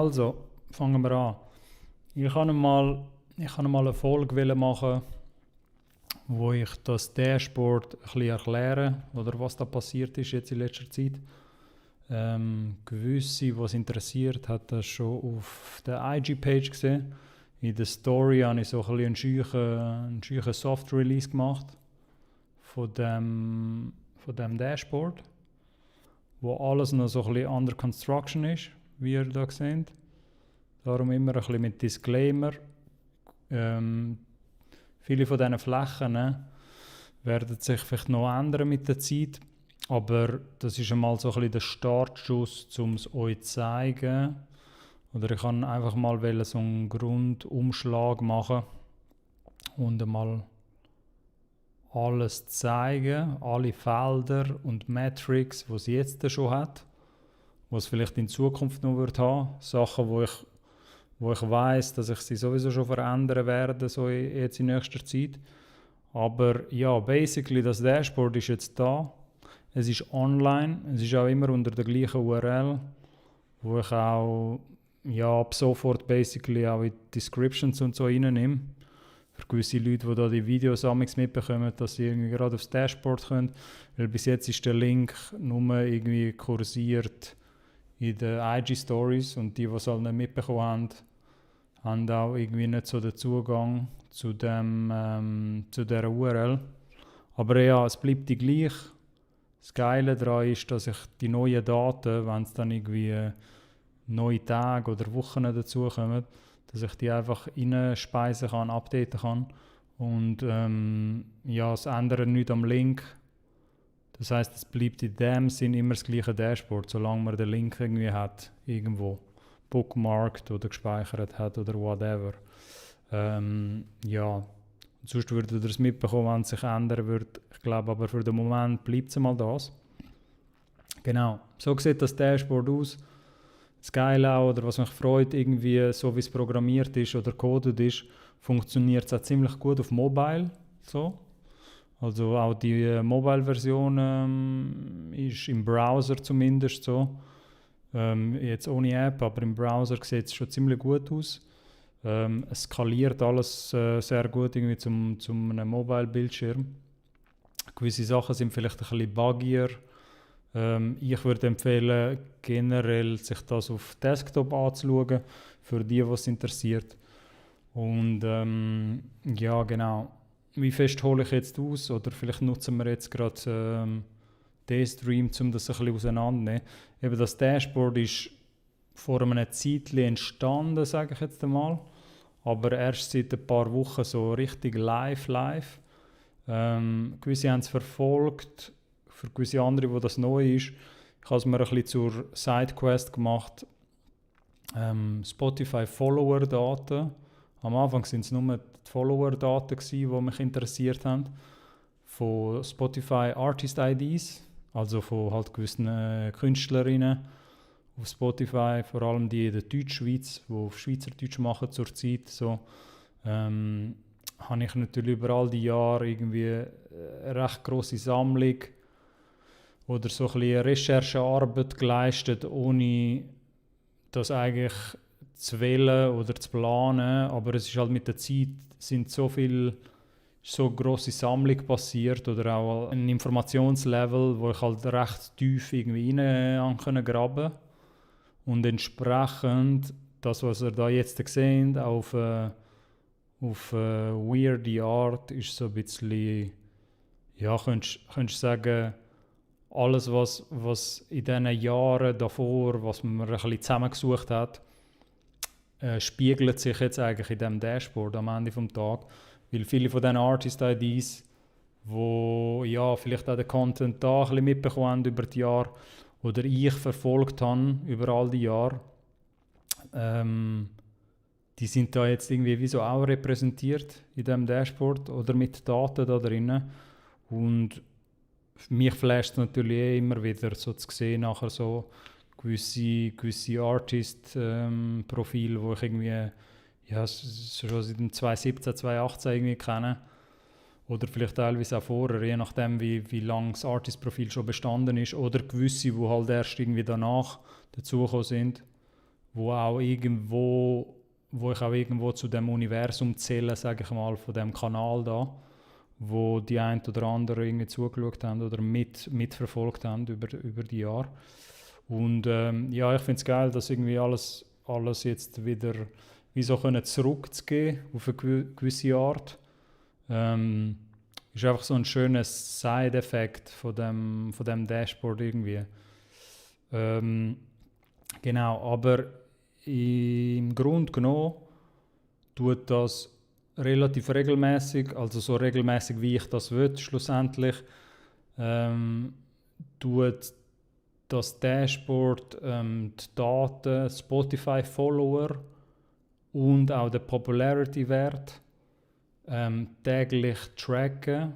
also, fangen wir an. Ich wollte mal eine Folge machen, wo ich das Dashboard ein bisschen erkläre, oder was da passiert ist jetzt in letzter Zeit. Gewisse, was interessiert, hat das schon auf der IG-Page gesehen. In der Story habe ich so ein bisschen einen scheuchen Soft-Release gemacht von dem Dashboard, wo alles noch so ein bisschen under construction ist, wie ihr da seht. Darum immer ein bisschen mit Disclaimer. Viele von diesen Flächen werden sich vielleicht noch ändern mit der Zeit, aber das ist einmal so ein bisschen der Startschuss, um es euch zu zeigen. Oder ich kann einfach mal so einen Grundumschlag machen und einmal alles zeigen, alle Felder und Metrics, die es jetzt schon hat, was vielleicht in Zukunft noch wird haben, Sachen, wo ich weiss, dass ich sie sowieso schon verändern werde, so jetzt in nächster Zeit. Aber ja, basically das Dashboard ist jetzt da. Es ist online, es ist auch immer unter der gleichen URL, wo ich auch ab sofort basically auch in die Descriptions und so reinnehme. Für gewisse Leute, die da die Videos mitbekommen, dass sie irgendwie gerade aufs Dashboard können. Weil bis jetzt ist der Link nur irgendwie kursiert in den IG-Stories und die es halt nicht mitbekommen haben auch irgendwie nicht so den Zugang zu dieser URL. Aber ja, es bleibt die gleich. Das Geile daran ist, dass ich die neuen Daten, wenn es dann irgendwie neue Tage oder Wochen dazukommen, dass ich die einfach reinspeisen kann, updaten kann. Und es ändert nichts am Link. Das heisst, es bleibt in dem Sinn immer das gleiche Dashboard, solange man den Link irgendwie hat, irgendwo bookmarked oder gespeichert hat oder whatever. Sonst würdet ihr es mitbekommen, wenn es sich ändern würde. Ich glaube aber für den Moment bleibt es mal das. Genau, so sieht das Dashboard aus. Das Geile auch, oder was mich freut, irgendwie so wie es programmiert ist oder coded ist, funktioniert es auch ziemlich gut auf Mobile. So. Also auch die Mobile-Version ist im Browser zumindest so. Jetzt ohne App, aber im Browser sieht es schon ziemlich gut aus. Es skaliert alles sehr gut irgendwie zum einem Mobile-Bildschirm. Gewisse Sachen sind vielleicht ein bisschen buggier. Ich würde empfehlen, generell sich das auf Desktop anzuschauen, für die, was es interessiert. Und genau. Wie fest hole ich jetzt aus? Oder vielleicht nutzen wir jetzt gerade den Stream, um das ein bisschen auseinanderzunehmen. Eben das Dashboard ist vor einem Zeitchen entstanden, sage ich jetzt einmal. Aber erst seit ein paar Wochen so richtig live. Gewisse haben es verfolgt, für gewisse andere, wo das neu ist. Ich habe es mir ein bisschen zur Sidequest gemacht. Spotify Follower-Daten. Am Anfang waren es nur die Follower-Daten, die mich interessiert haben. Von Spotify Artist-IDs, also von halt gewissen Künstlerinnen auf Spotify, vor allem die in der Deutschschweiz, die auf Schweizerdeutsch machen zurzeit. So, habe ich natürlich über all die Jahre irgendwie eine recht grosse Sammlung oder so ein bisschen Recherchearbeit geleistet, ohne das eigentlich zu wählen oder zu planen. Aber es ist halt mit der Zeit sind so grosse Sammlung passiert oder auch ein Informationslevel, wo ich halt recht tief irgendwie rein graben konnte. Und entsprechend, das was ihr da jetzt seht, auf weirde Art, ist so ein bisschen, könntest du sagen, alles was in diesen Jahren davor, was man ein bisschen zusammengesucht hat, spiegelt sich jetzt eigentlich in diesem Dashboard am Ende des Tages. Weil viele von diesen Artist-IDs, die vielleicht auch den Content da ein bisschen mitbekommen haben über die Jahre oder ich verfolgt habe über all die Jahre, die sind da jetzt irgendwie wie so auch repräsentiert in diesem Dashboard oder mit Daten da drinnen. Und mich flasht es natürlich immer wieder so zu sehen, nachher so gewisse Artist-Profile, wo ich irgendwie schon seit dem 2017, 2018 irgendwie kenne. Oder vielleicht teilweise auch vorher, je nachdem wie lange das Artist-Profil schon bestanden ist. Oder gewisse, die halt erst irgendwie danach dazugekommen sind, wo ich auch irgendwo zu dem Universum zähle, sage ich mal, von dem Kanal da, wo die ein oder andere irgendwie zugeschaut haben oder mitverfolgt haben über die Jahre. Und ja, ich finde es geil, dass irgendwie alles jetzt wieder wie so zurückzugehen auf eine gewisse Art. Ist einfach so ein schöner Side-Effekt von dem Dashboard irgendwie. Genau, aber im Grunde genommen tut das relativ regelmäßig, also so regelmäßig wie ich das will, schlussendlich, tut das Dashboard die Daten, Spotify-Follower und auch den Popularity-Wert täglich tracken,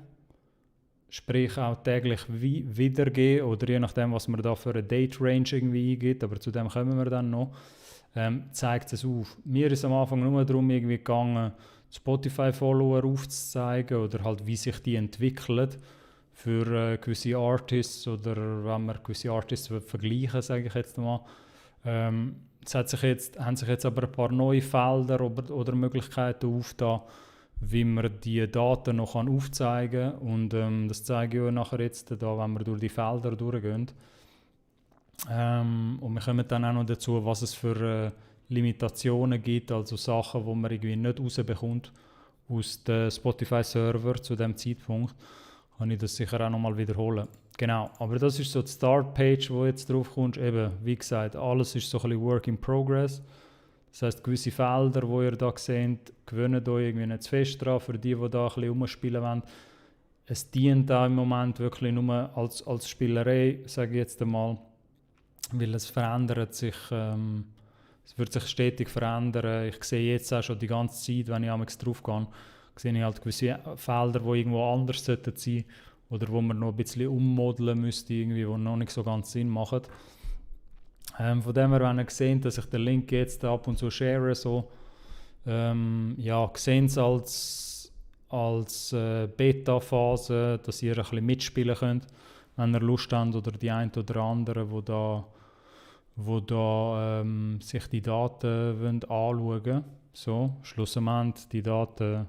sprich auch täglich wiedergeben oder je nachdem, was man da für eine Date-Range irgendwie eingibt, aber zu dem kommen wir dann noch, zeigt es auf. Mir ist am Anfang nur darum irgendwie gegangen, Spotify-Follower aufzuzeigen oder halt wie sich die entwickeln für gewisse Artists oder wenn man gewisse Artists vergleichen, sage ich jetzt mal. Es haben sich jetzt aber ein paar neue Felder oder Möglichkeiten aufgetan, wie man die Daten noch aufzeigen kann. Und das zeige ich euch nachher jetzt, da, wenn wir durch die Felder durchgehen. Und wir kommen dann auch noch dazu, was es für Limitationen gibt, also Sachen, die man irgendwie nicht rausbekommt aus dem Spotify-Server zu dem Zeitpunkt. Kann ich das sicher auch nochmal wiederholen. Genau, aber das ist so die Start-Page, wo jetzt drauf kommst. Eben, wie gesagt, alles ist so ein bisschen Work in Progress. Das heisst, gewisse Felder, die ihr da seht, gewöhnt euch irgendwie nicht zu fest dran, für die da ein bisschen rumspielen wollen. Es dient auch im Moment wirklich nur als Spielerei, sage ich jetzt einmal, weil es verändert sich, es wird sich stetig verändern. Ich sehe jetzt auch schon die ganze Zeit, wenn ich drauf gehe, sehe ich halt gewisse Felder, die irgendwo anders sein sollten oder wo man noch ein bisschen ummodeln müsste, irgendwie, die noch nicht so ganz Sinn machen. Von dem her, wenn ihr seht, dass ich den Link jetzt ab und zu share, so, ja, sehen es als Beta-Phase, dass ihr ein bisschen mitspielen könnt, wenn ihr Lust habt oder die ein oder andere, wo da sich die Daten anschauen wollen. So, schlussendlich die Daten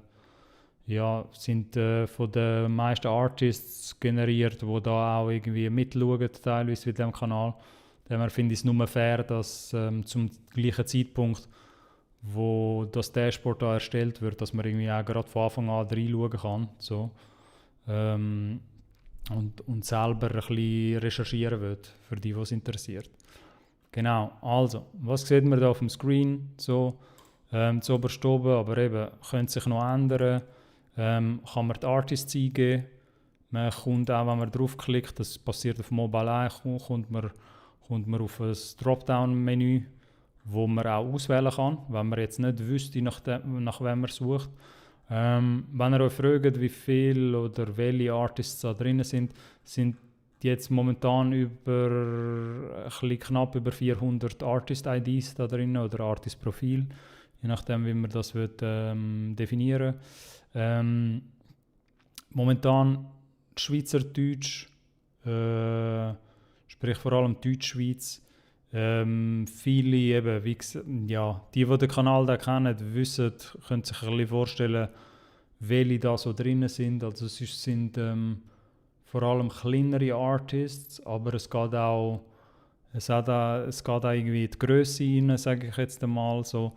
ja, sind von den meisten Artists generiert, die da auch irgendwie mitschauen, teilweise mit dem Kanal. Daher finde ich es nur fair, dass zum gleichen Zeitpunkt, wo das Dashboard da erstellt wird, dass man irgendwie auch gerade von Anfang an reinschauen kann. So. Und selber ein bisschen recherchieren wird, für die es interessiert. Genau, also, was sieht man da auf dem Screen? So, zuoberst oben, aber eben, könnte sich noch ändern. Kann man die Artists eingeben. Man kommt auch, wenn man draufklickt, das passiert auf Mobile auch, kommt man auf ein Dropdown-Menü, wo man auch auswählen kann, wenn man jetzt nicht wüsste, nach wem man sucht. Wenn ihr euch fragt, wie viele oder welche Artists da drin sind jetzt momentan knapp über 400 Artist-IDs da drin oder Artist-Profil, je nachdem, wie man das definieren will. Momentan Schweizerdeutsch, sprich vor allem Deutschschweiz. Viele eben, die den Kanal da kennen, können sich ein bisschen vorstellen, welche da so drin sind. Also es sind vor allem kleinere Artists, aber es geht auch irgendwie die Grösse rein, sage ich jetzt einmal. So,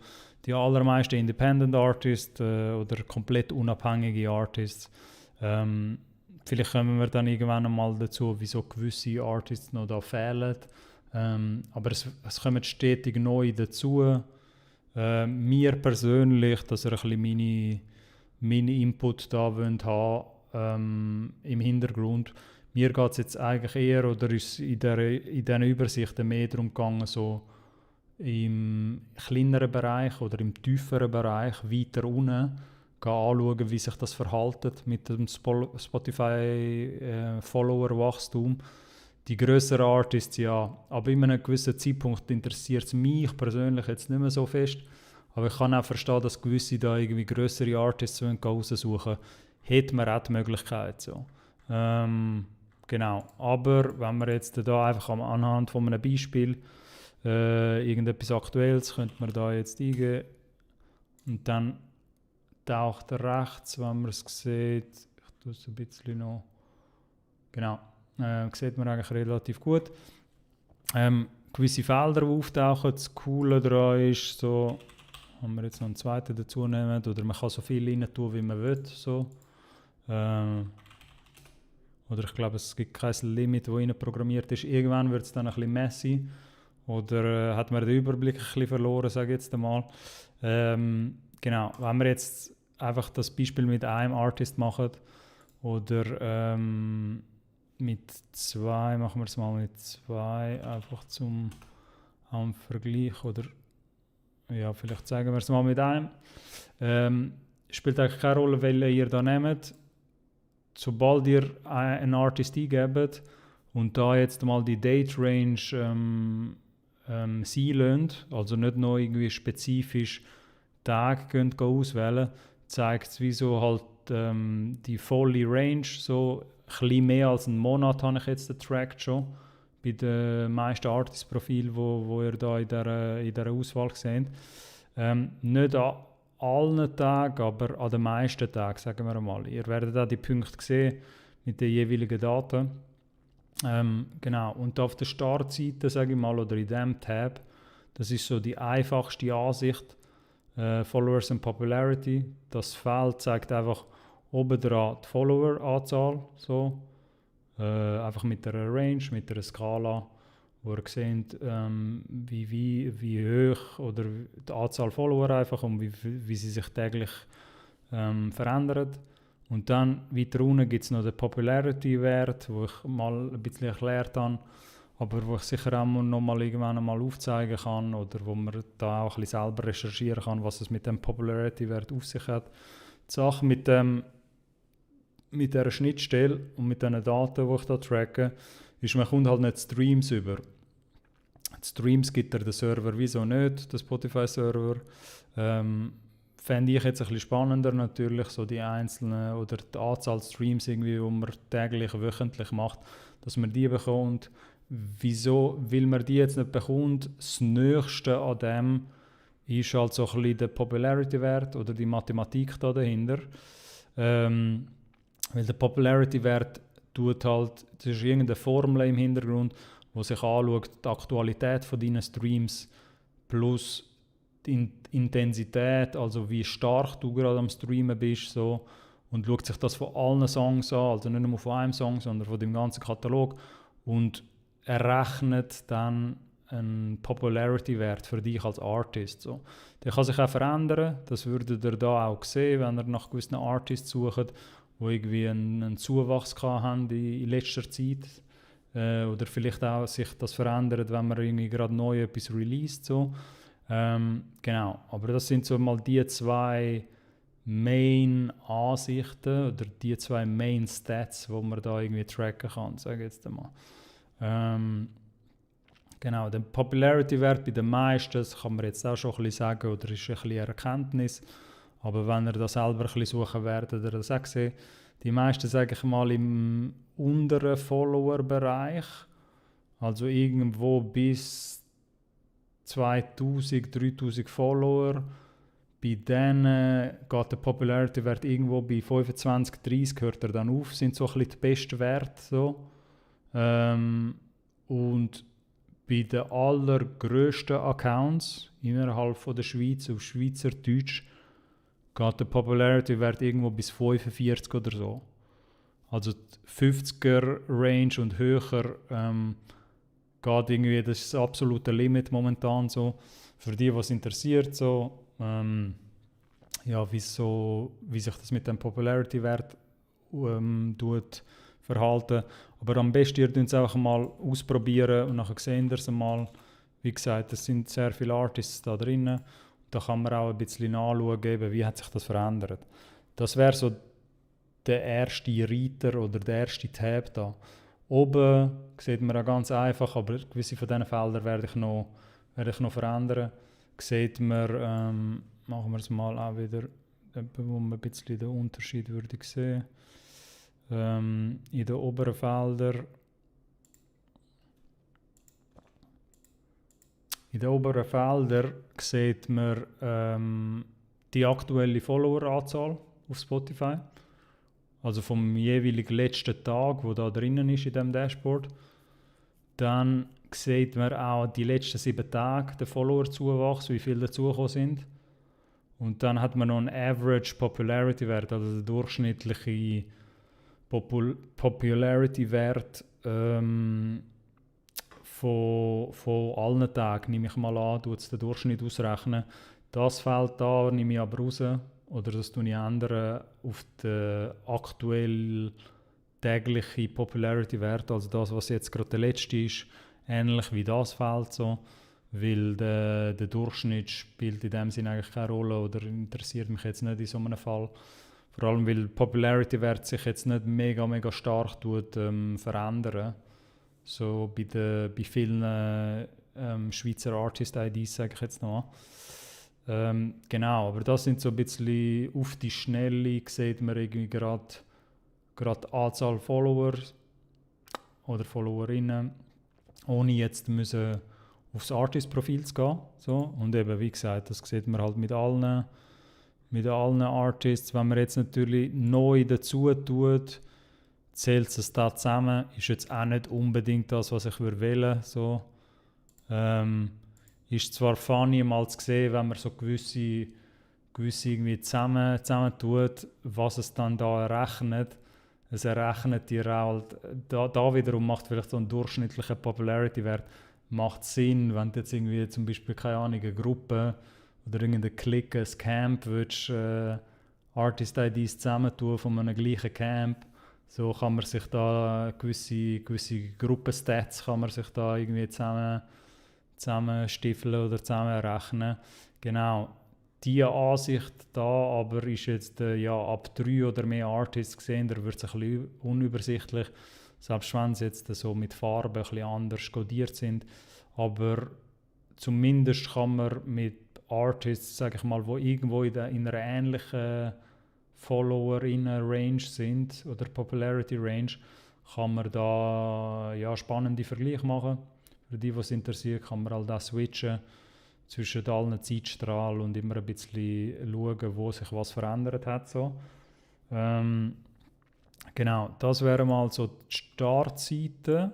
die allermeisten Independent Artists oder komplett unabhängige Artists. Vielleicht kommen wir dann irgendwann einmal dazu, wieso gewisse Artists noch da fehlen. Aber es kommen stetig neu dazu. Mir persönlich, dass ihr ein bisschen meine Input da haben im Hintergrund. Mir geht es jetzt eigentlich eher, oder ist in diesen Übersichten mehr darum gegangen, so im kleineren Bereich oder im tieferen Bereich, weiter unten, anschauen, wie sich das verhält mit dem Spotify-Follower-Wachstum. Die grösseren Artists, ja, aber in einem gewissen Zeitpunkt interessiert es mich persönlich jetzt nicht mehr so fest. Aber ich kann auch verstehen, dass gewisse da irgendwie grössere Artists raussuchen, hätte man auch die Möglichkeit. So. Genau, aber wenn wir jetzt da einfach anhand von einem Beispiel irgendetwas Aktuelles könnte man da jetzt eingeben. Und dann taucht er rechts, wenn man es sieht, ich tue es ein bisschen noch, genau, sieht man eigentlich relativ gut. Gewisse Felder, die auftauchen, das Coole daran ist, so, wenn wir jetzt noch einen zweiten dazu nehmen, oder man kann so viel rein tun, wie man will, so. Oder ich glaube, es gibt kein Limit, das rein programmiert ist. Irgendwann wird es dann ein bisschen messy, oder hat man den Überblick ein bisschen verloren, sage ich jetzt einmal. Genau, wenn wir jetzt einfach das Beispiel mit einem Artist machen, oder mit zwei, machen wir es mal mit zwei, einfach zum Vergleich, oder ja, vielleicht zeigen wir es mal mit einem. Spielt eigentlich keine Rolle, welchen ihr da nehmt. Sobald ihr einen Artist eingebt und da jetzt mal die Date Range sein lasst, also nicht noch irgendwie spezifisch Tage könnt auswählen, zeigt es wie so halt die volle Range, so ein bisschen mehr als einen Monat habe ich jetzt getrackt schon bei den meisten Artist-Profilen, wo ihr da in dieser Auswahl seht. Nicht an allen Tagen, aber an den meisten Tagen, sagen wir mal. Ihr werdet auch die Punkte sehen mit den jeweiligen Daten. Genau, und auf der Startseite, sage ich mal, oder in diesem Tab, das ist so die einfachste Ansicht, Followers and Popularity. Das Feld zeigt einfach oben dran die Follower-Anzahl, so. Einfach mit einer Range, mit einer Skala, wo ihr seht, wie hoch oder die Anzahl Follower einfach und wie sie sich täglich verändern. Und dann weiter unten gibt es noch den Popularity-Wert, wo ich mal ein bisschen erklärt habe, aber wo ich sicher auch noch mal irgendwann einmal aufzeigen kann oder wo man da auch ein bisschen selber recherchieren kann, was es mit dem Popularity-Wert auf sich hat. Die Sache mit dieser Schnittstelle und mit den Daten, die ich da tracke, ist, man kommt halt nicht Streams über. Die Streams gibt der Server wieso nicht, der Spotify-Server. Fände ich jetzt ein bisschen spannender natürlich, so die einzelnen oder die Anzahl Streams irgendwie, die man täglich, wöchentlich macht, dass man die bekommt. Wieso will man die jetzt nicht bekommt? Das Nächste an dem ist halt so ein bisschen der Popularity-Wert oder die Mathematik da dahinter. Weil der Popularity-Wert tut halt, das ist irgendeine Formel im Hintergrund, wo sich anschaut, die Aktualität von deinen Streams plus die Intensität, also wie stark du gerade am Streamen bist, so, und schaut sich das von allen Songs an, also nicht nur von einem Song, sondern von dem ganzen Katalog und errechnet dann einen Popularity-Wert für dich als Artist. So. Der kann sich auch verändern, das würdet ihr da auch sehen, wenn ihr nach gewissen Artists sucht, die irgendwie einen Zuwachs haben in letzter Zeit. Oder vielleicht auch sich das verändert, wenn man irgendwie gerade neu etwas released. So. Genau, aber das sind so mal die zwei Main-Ansichten oder die zwei Main-Stats, die man da irgendwie tracken kann, sage ich jetzt einmal. Genau, der Popularity-Wert bei den meisten, das kann man jetzt auch schon ein bisschen sagen, oder ist ein bisschen eine Erkenntnis. Aber wenn ihr das selber ein bisschen suchen werdet, ihr das auch sehen. Die meisten, sage ich mal, im unteren Follower-Bereich, also irgendwo bis 2000, 3000 Follower, bei denen geht der Popularity-Wert irgendwo bei 25, 30 hört er dann auf, sind so ein bisschen die besten Werte. So. Und bei den allergrössten Accounts innerhalb von der Schweiz auf Schweizerdeutsch geht der Popularity-Wert irgendwo bis 45 oder so. Also die 50er-Range und höher geht irgendwie, das ist das absolute Limit momentan so. Für die, was interessiert, so, ja, wie sich das mit dem Popularity-Wert verhalten. Aber am besten ihr es einfach mal ausprobieren und nachher sehen ihr es mal. Wie gesagt, es sind sehr viele Artists da drinnen. Da kann man auch ein bisschen nachschauen, wie hat sich das verändert. Das wäre so der erste Reiter oder der erste Tab da. Oben sieht man auch ganz einfach, aber gewisse von diesen Feldern werde ich noch verändern. Sieht man, machen wir es mal auch wieder, wo man ein bisschen den Unterschied würde sehen. In den oberen Feldern in den oberen Feldern sieht man die aktuelle Followeranzahl auf Spotify. Also vom jeweiligen letzten Tag, wo da drinnen ist in diesem Dashboard. Dann sieht man auch die letzten 7 Tage den Follower-Zuwachs, wie viele dazugekommen sind. Und dann hat man noch einen Average Popularity-Wert, also den durchschnittlichen Popularity-Wert von allen Tagen, nehme ich mal an, tut es den Durchschnitt ausrechnen. Das Feld da nehme ich aber raus, oder das tue ich ändern auf den aktuell täglichen Popularity-Wert, also das, was jetzt gerade der letzte ist, ähnlich wie das Feld so, weil der Durchschnitt spielt in dem Sinne eigentlich keine Rolle oder interessiert mich jetzt nicht in so einem Fall. Vor allem, weil der Popularity-Wert sich jetzt nicht mega stark verändern. So bei vielen Schweizer Artist-IDs, sage ich jetzt noch. Genau, aber das sind so ein bisschen auf die Schnelle, sieht man irgendwie gerade die Anzahl Follower oder Followerinnen, ohne jetzt müssen aufs Artist-Profil zu gehen. So. Und eben, wie gesagt, das sieht man halt mit allen Artists. Wenn man jetzt natürlich neu dazu tut, zählt es da zusammen, ist jetzt auch nicht unbedingt das, was ich wählen so. Ist zwar funny mal zu sehen, wenn man so gewisse irgendwie zusammen tut, was es dann da errechnet. Es errechnet dir auch, da wiederum macht vielleicht so ein durchschnittlicher Popularity-Wert macht Sinn, wenn du jetzt irgendwie zum Beispiel, keine Ahnung, eine Gruppe oder irgendeine Clique, ein Camp, willst Artist-IDs zusammentun von einem gleichen Camp, so kann man sich da gewisse Gruppenstats kann man sich da irgendwie zusammenstiefeln oder zusammenrechnen. Genau. Diese Ansicht da aber ist jetzt ab 3 oder mehr Artists gesehen, da wird es ein bisschen unübersichtlich, selbst wenn sie jetzt so mit Farben ein bisschen anders codiert sind. Aber zumindest kann man mit Artists, sage ich mal, die irgendwo in einer ähnlichen Follower-Range sind oder Popularity-Range, kann man da spannende Vergleiche machen. Für die, was interessiert, kann man halt auch switchen zwischen allen Zeitstrahlen und immer ein bisschen schauen, wo sich was verändert hat. So. Genau, das wäre mal so die Startseite,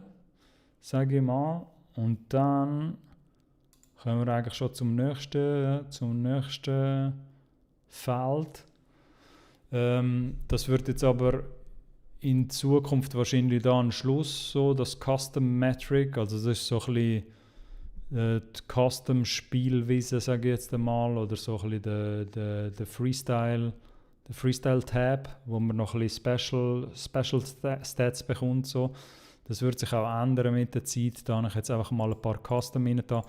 sage ich mal. Und dann kommen wir eigentlich schon zum nächsten Feld. Das wird jetzt aber in Zukunft wahrscheinlich da ein Schluss, so das Custom Metric, also das ist so ein bisschen die Custom Spielwiese, sage ich jetzt einmal, oder so ein bisschen der Freestyle Tab, wo man noch ein bisschen Special Stats bekommt, so. Das wird sich auch ändern mit der Zeit. Da habe ich jetzt einfach mal ein paar Custom rein da.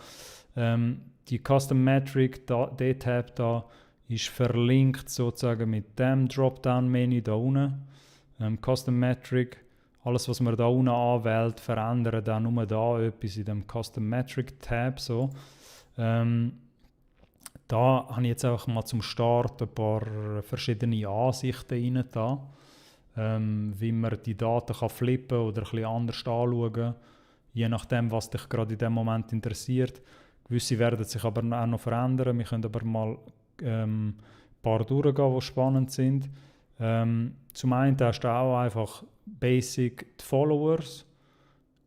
Die Custom Metric, der Tab da, ist verlinkt sozusagen mit dem Dropdown-Menü da unten. Custom Metric, alles was man da unten anwählt, verändert dann nur da etwas in dem Custom Metric Tab. So. Da habe ich jetzt einfach mal zum Start ein paar verschiedene Ansichten rein da. Wie man die Daten kann flippen oder ein bisschen anders anschauen, je nachdem, was dich gerade in dem Moment interessiert. Gewisse werden sich aber auch noch verändern. Wir können aber mal ein paar durchgehen, die spannend sind. Zum einen hast du auch einfach basic die Followers,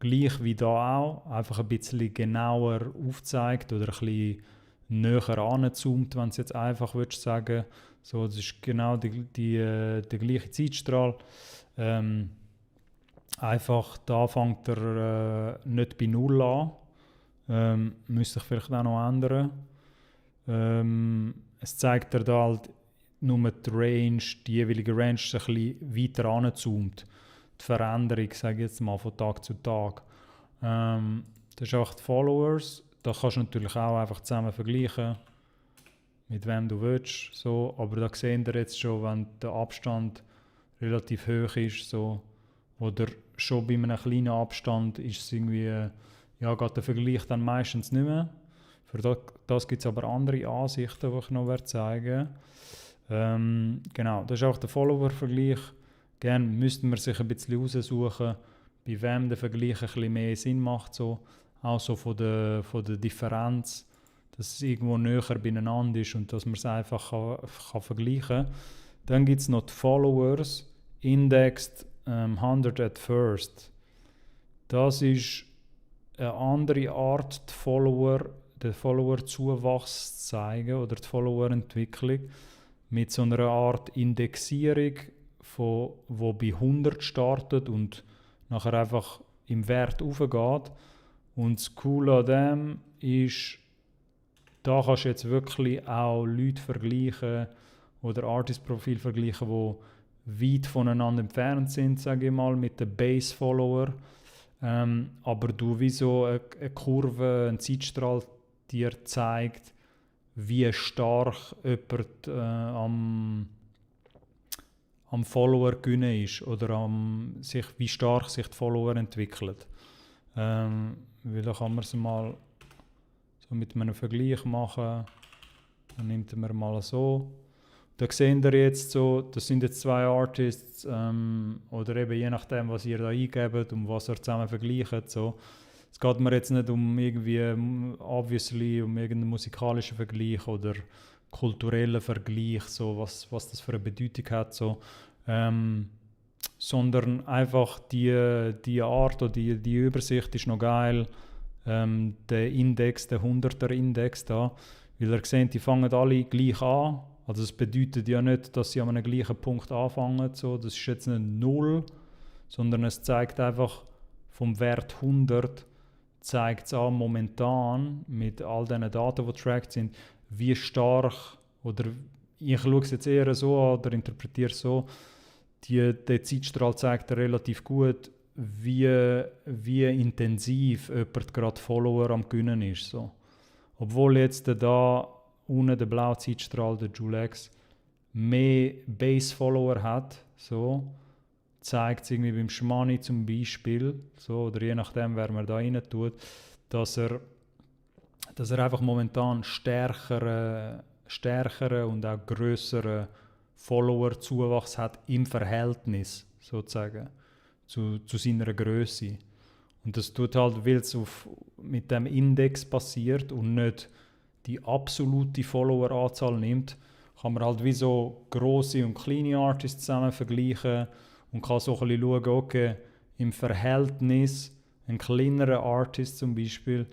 gleich wie da auch, einfach ein bisschen genauer aufzeigt oder ein bisschen näher anzoomt, wenn du es jetzt einfach würdest sagen. So, das ist genau der gleiche Zeitstrahl. Einfach, da fängt er nicht bei 0 an. Müsste sich vielleicht auch noch ändern. Es zeigt er da halt nur die jeweilige Range ein bisschen weiter anzoomt. Die Veränderung, sage ich jetzt mal, von Tag zu Tag. Das ist auch die Followers. Da kannst du natürlich auch einfach zusammen vergleichen, mit wem du willst. So. Aber da sehen wir jetzt schon, wenn der Abstand relativ hoch ist, so, oder schon bei einem kleinen Abstand ist es irgendwie, geht der Vergleich dann meistens nicht mehr. Für das gibt es aber andere Ansichten, die ich noch zeigen werde. Genau, das ist auch der Follower-Vergleich. Gerne müsste man sich ein bisschen raussuchen, bei wem der Vergleich ein bisschen mehr Sinn macht. So. auch so von der Differenz, dass es irgendwo näher beieinander ist und dass man es einfach kann vergleichen kann. Dann gibt es noch die Followers, indexed 100 at first. Das ist eine andere Art, den Follower-Zuwachs zu zeigen oder die Follower-Entwicklung mit so einer Art Indexierung, wo bei 100 startet und nachher einfach im Wert aufgeht. Und das Coole an dem ist, da kannst du jetzt wirklich auch Leute vergleichen oder Artist-Profil vergleichen, die weit voneinander entfernt sind, sage ich mal, mit den Base-Follower. Aber du wie so eine Kurve, einen Zeitstrahl dir zeigt, wie stark jemand am Follower gewinnen ist oder wie stark sich die Follower entwickelt. Weil da kann man es mal so mit einem Vergleich machen. Dann nimmt man mal so. Da seht ihr jetzt so, das sind jetzt zwei Artists, oder eben je nachdem, was ihr da eingebt und was ihr zusammen vergleicht. So. Es geht mir jetzt nicht um obviously um irgendeinen musikalischen Vergleich oder kulturellen Vergleich, so was das für eine Bedeutung hat, so. Sondern einfach die Art oder die Übersicht ist noch geil. Der Index, der 100er-Index da, weil ihr seht, die fangen alle gleich an. Also das bedeutet ja nicht, dass sie an einem gleichen Punkt anfangen. So. Das ist jetzt nicht 0, sondern es zeigt einfach vom Wert 100, zeigt es an momentan mit all diesen Daten, die tracked sind, wie stark, oder ich schaue es jetzt eher so an oder interpretiere es so, der Zeitstrahl zeigt relativ gut, wie intensiv jemand gerade Follower am Gewinnen ist. So. Obwohl jetzt da unten der blaue Zeitstrahl, der Julex, mehr Base-Follower hat, so, zeigt es irgendwie beim Schmani zum Beispiel, so, oder je nachdem, wer man da rein tut, dass er einfach momentan stärkeren und auch grösseren Follower-Zuwachs hat im Verhältnis sozusagen zu seiner Größe. Und das tut halt, weil es mit dem Index passiert und nicht die absolute Follower-Anzahl nimmt, kann man halt wie so grosse und kleine Artists zusammen vergleichen und kann so ein bisschen schauen, okay, im Verhältnis ein kleinerer Artist zum Beispiel,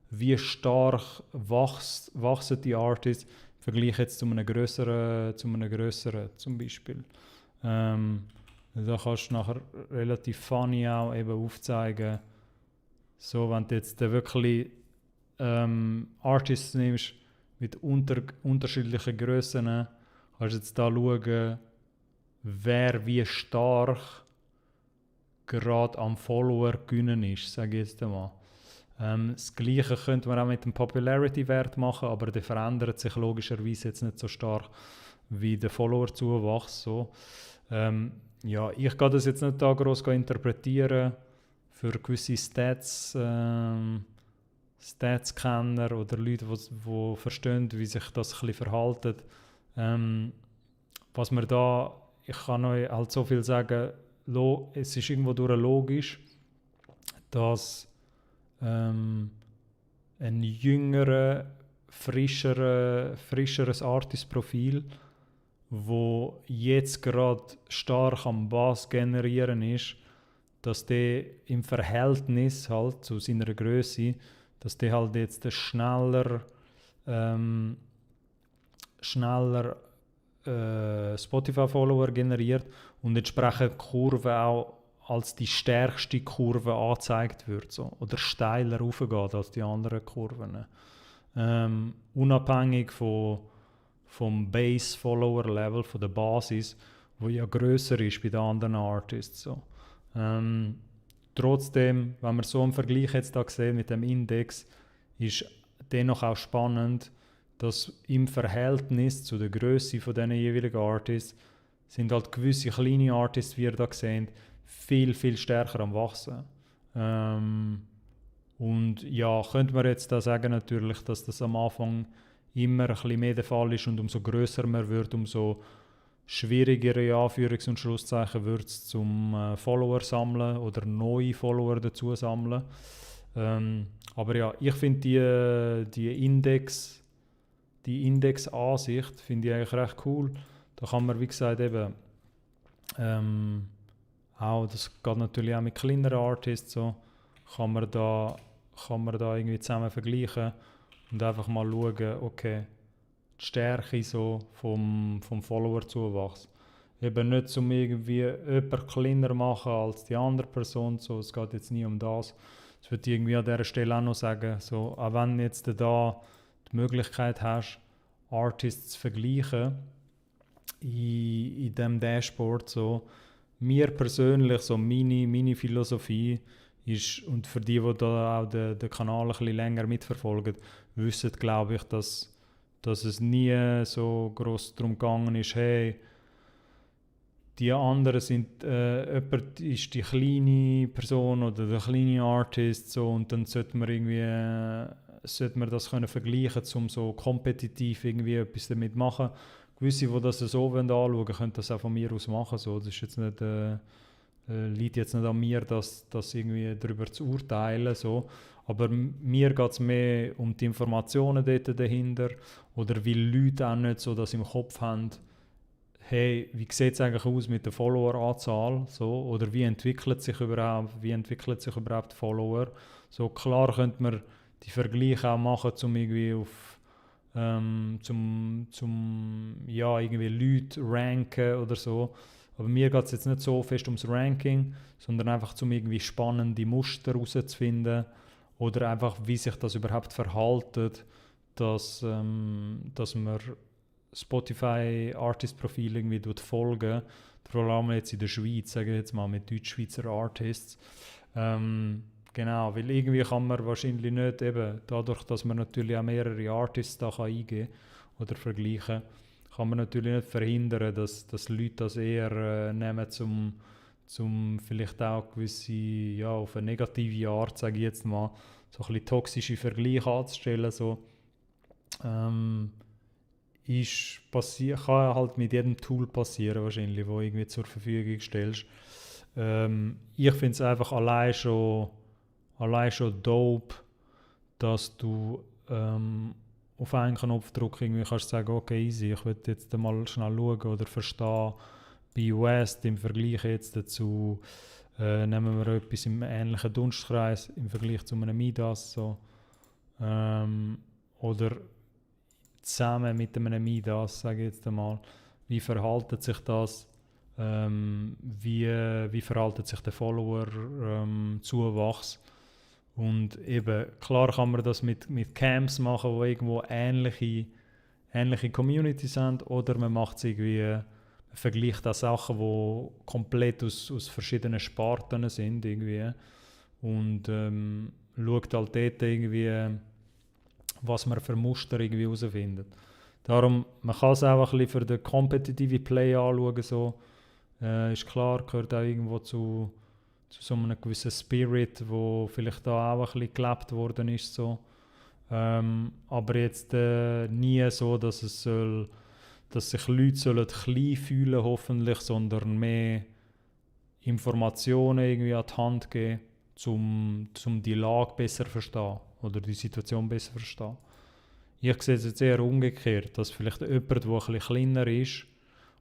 wie stark wachsen die Artists im Vergleich jetzt zu einem grösseren zum Beispiel. Da kannst du nachher relativ funny auch eben aufzeigen, so wenn du jetzt wirklich Artists nimmst mit unterschiedlichen Grössen, kannst du jetzt da schauen, wer wie stark gerade am Follower gewinnen ist, sage ich jetzt einmal. Das Gleiche könnte man auch mit dem Popularity-Wert machen, aber der verändert sich logischerweise jetzt nicht so stark wie der Follower-Zuwachs. So. Ja, ich kann das jetzt nicht da gross interpretieren für gewisse Stats-Kenner oder Leute, die verstehen, wie sich das ein bisschen verhält. Was man da, ich kann euch halt so viel sagen, es ist irgendwo durch logisch, dass ein frischeres Artist-Profil, wo jetzt gerade stark am Bass generieren ist, dass der im Verhältnis halt zu seiner Größe, dass der halt jetzt schneller Spotify-Follower generiert und entsprechend Kurve auch als die stärkste Kurve angezeigt wird, so, oder steiler raufgeht als die anderen Kurven. Unabhängig vom Base-Follower-Level, von der Basis, wo ja grösser ist bei den anderen Artists. So. Trotzdem, wenn wir so einen Vergleich jetzt da sehen mit dem Index, ist dennoch auch spannend, dass im Verhältnis zu der Größe von diesen jeweiligen Artists sind halt gewisse kleine Artists, wie ihr da seht, viel, viel stärker am Wachsen. Und ja, könnte man jetzt da sagen natürlich, dass das am Anfang immer ein bisschen mehr der Fall ist und umso grösser man wird, umso schwierigere Anführungs- und Schlusszeichen wird es zum Follower sammeln oder neue Follower dazu sammeln. Aber ja, ich finde die Index-Ansicht finde ich eigentlich recht cool. Da kann man, wie gesagt, eben auch, das geht natürlich auch mit kleineren Artists so, kann man da, kann man da irgendwie zusammen vergleichen und einfach mal schauen, okay, die Stärke so vom Follower-Zuwachs. Eben nicht um irgendwie jemanden kleiner machen als die andere Person, so, es geht jetzt nie um das. Das würde ich irgendwie an dieser Stelle auch noch sagen, so, auch wenn jetzt da die Möglichkeit hast, Artists zu vergleichen in diesem Dashboard, so, mir persönlich, so meine Philosophie ist, und für die da auch den Kanal ein bisschen länger mitverfolgen, wissen, glaube ich, dass es nie so groß darum gegangen ist, hey, die anderen sind, jemand ist die kleine Person oder der kleine Artist, so, und dann sollte man das können vergleichen, um so kompetitiv irgendwie etwas damit machen. Gewisse, die das so anschauen wollen, können das auch von mir aus machen. So. Das ist jetzt nicht, liegt jetzt nicht an mir, das irgendwie darüber zu urteilen. So. Aber mir geht es mehr um die Informationen dort dahinter oder weil Leute auch nicht so das im Kopf haben, hey, wie sieht es eigentlich aus mit der Followeranzahl? So, oder wie entwickelt sich überhaupt die Follower? So, klar könnte man die Vergleiche auch machen, um irgendwie auf ja, irgendwie Leute ranken oder so. Aber mir geht es jetzt nicht so fest ums Ranking, sondern einfach um irgendwie spannende Muster herauszufinden oder einfach, wie sich das überhaupt verhaltet, dass man Spotify Artist Profil irgendwie folgen, vor allem jetzt in der Schweiz, sage ich jetzt mal, mit Deutsch-Schweizer Artists. Genau, weil irgendwie kann man wahrscheinlich nicht eben, dadurch, dass man natürlich auch mehrere Artists da kann eingeben oder vergleichen, kann man natürlich nicht verhindern, dass Leute das eher nehmen, zum vielleicht auch gewisse, ja, auf eine negative Art, sage ich jetzt mal, so ein bisschen toxische Vergleiche anzustellen, so. Kann halt mit jedem Tool passieren wahrscheinlich, wo irgendwie zur Verfügung stellst. Ich finde es einfach allein schon dope, dass du auf einen Knopfdruck irgendwie kannst sagen, okay, easy, ich will jetzt mal schnell schauen oder verstehen, bei West im Vergleich jetzt dazu, nehmen wir etwas im ähnlichen Dunstkreis im Vergleich zu einem Midas, so. Oder zusammen mit einem Midas, sage ich jetzt einmal, wie verhaltet sich das, wie verhaltet sich der Follower-Zuwachs. Und eben, klar kann man das mit Camps machen, die irgendwo ähnliche Communities sind, oder man macht es irgendwie, vergleicht auch Sachen, die komplett aus verschiedenen Sparten sind irgendwie, und schaut halt dort irgendwie, was man für Muster irgendwie herausfindet. Darum, man kann es auch ein bisschen für den competitive Play anschauen, so. Ist klar, gehört auch irgendwo zu so einem gewissen Spirit, wo vielleicht da auch ein bisschen gelebt worden ist, so. Aber jetzt nie so, dass sich Leute klein fühlen hoffentlich, sondern mehr Informationen irgendwie an die Hand geben, um die Lage besser zu verstehen oder die Situation besser zu verstehen. Ich sehe es jetzt eher umgekehrt, dass vielleicht jemand, der ein bisschen kleiner ist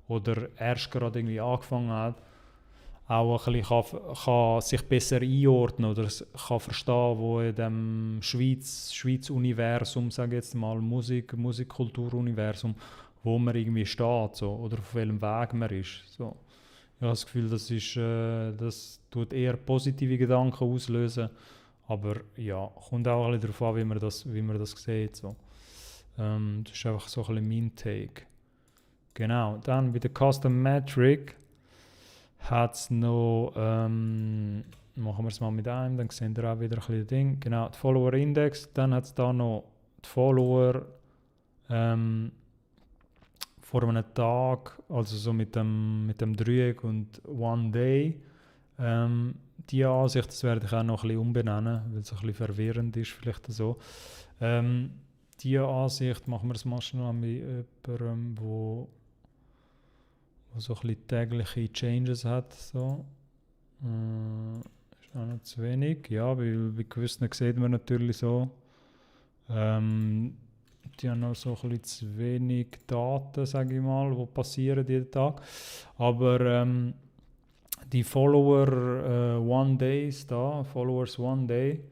oder erst gerade irgendwie angefangen hat, auch ein bisschen kann sich besser einordnen oder kann verstehen, wo in dem Schweiz-Universum, sage ich jetzt mal, Musikkulturuniversum, wo man irgendwie steht, so, oder auf welchem Weg man ist. So. Ich habe das Gefühl, das tut eher positive Gedanken auslösen, aber ja, kommt auch ein bisschen darauf an, wie man das sieht. So. Das ist einfach so ein bisschen mein Take. Genau, dann bei der Custom Metric hat es noch, machen wir es mal mit einem, dann sehen wir auch wieder ein bisschen Ding. Genau, die Follower Index, dann hat es da noch die Follower vor einem Tag, also so mit dem Dreieck und One Day. Die Ansicht, das werde ich auch noch ein bisschen umbenennen, weil es ein bisschen verwirrend ist, vielleicht so. Die Ansicht machen wir es mal schnell mit jemandem, wo so ein bisschen tägliche Changes hat. So. Auch noch zu wenig, ja, weil bei gewissen sieht man natürlich so, ähm, die haben noch so ein bisschen zu wenig Daten, sage ich mal, die passieren jeden Tag. Aber die Follower One Days da, Followers One Day,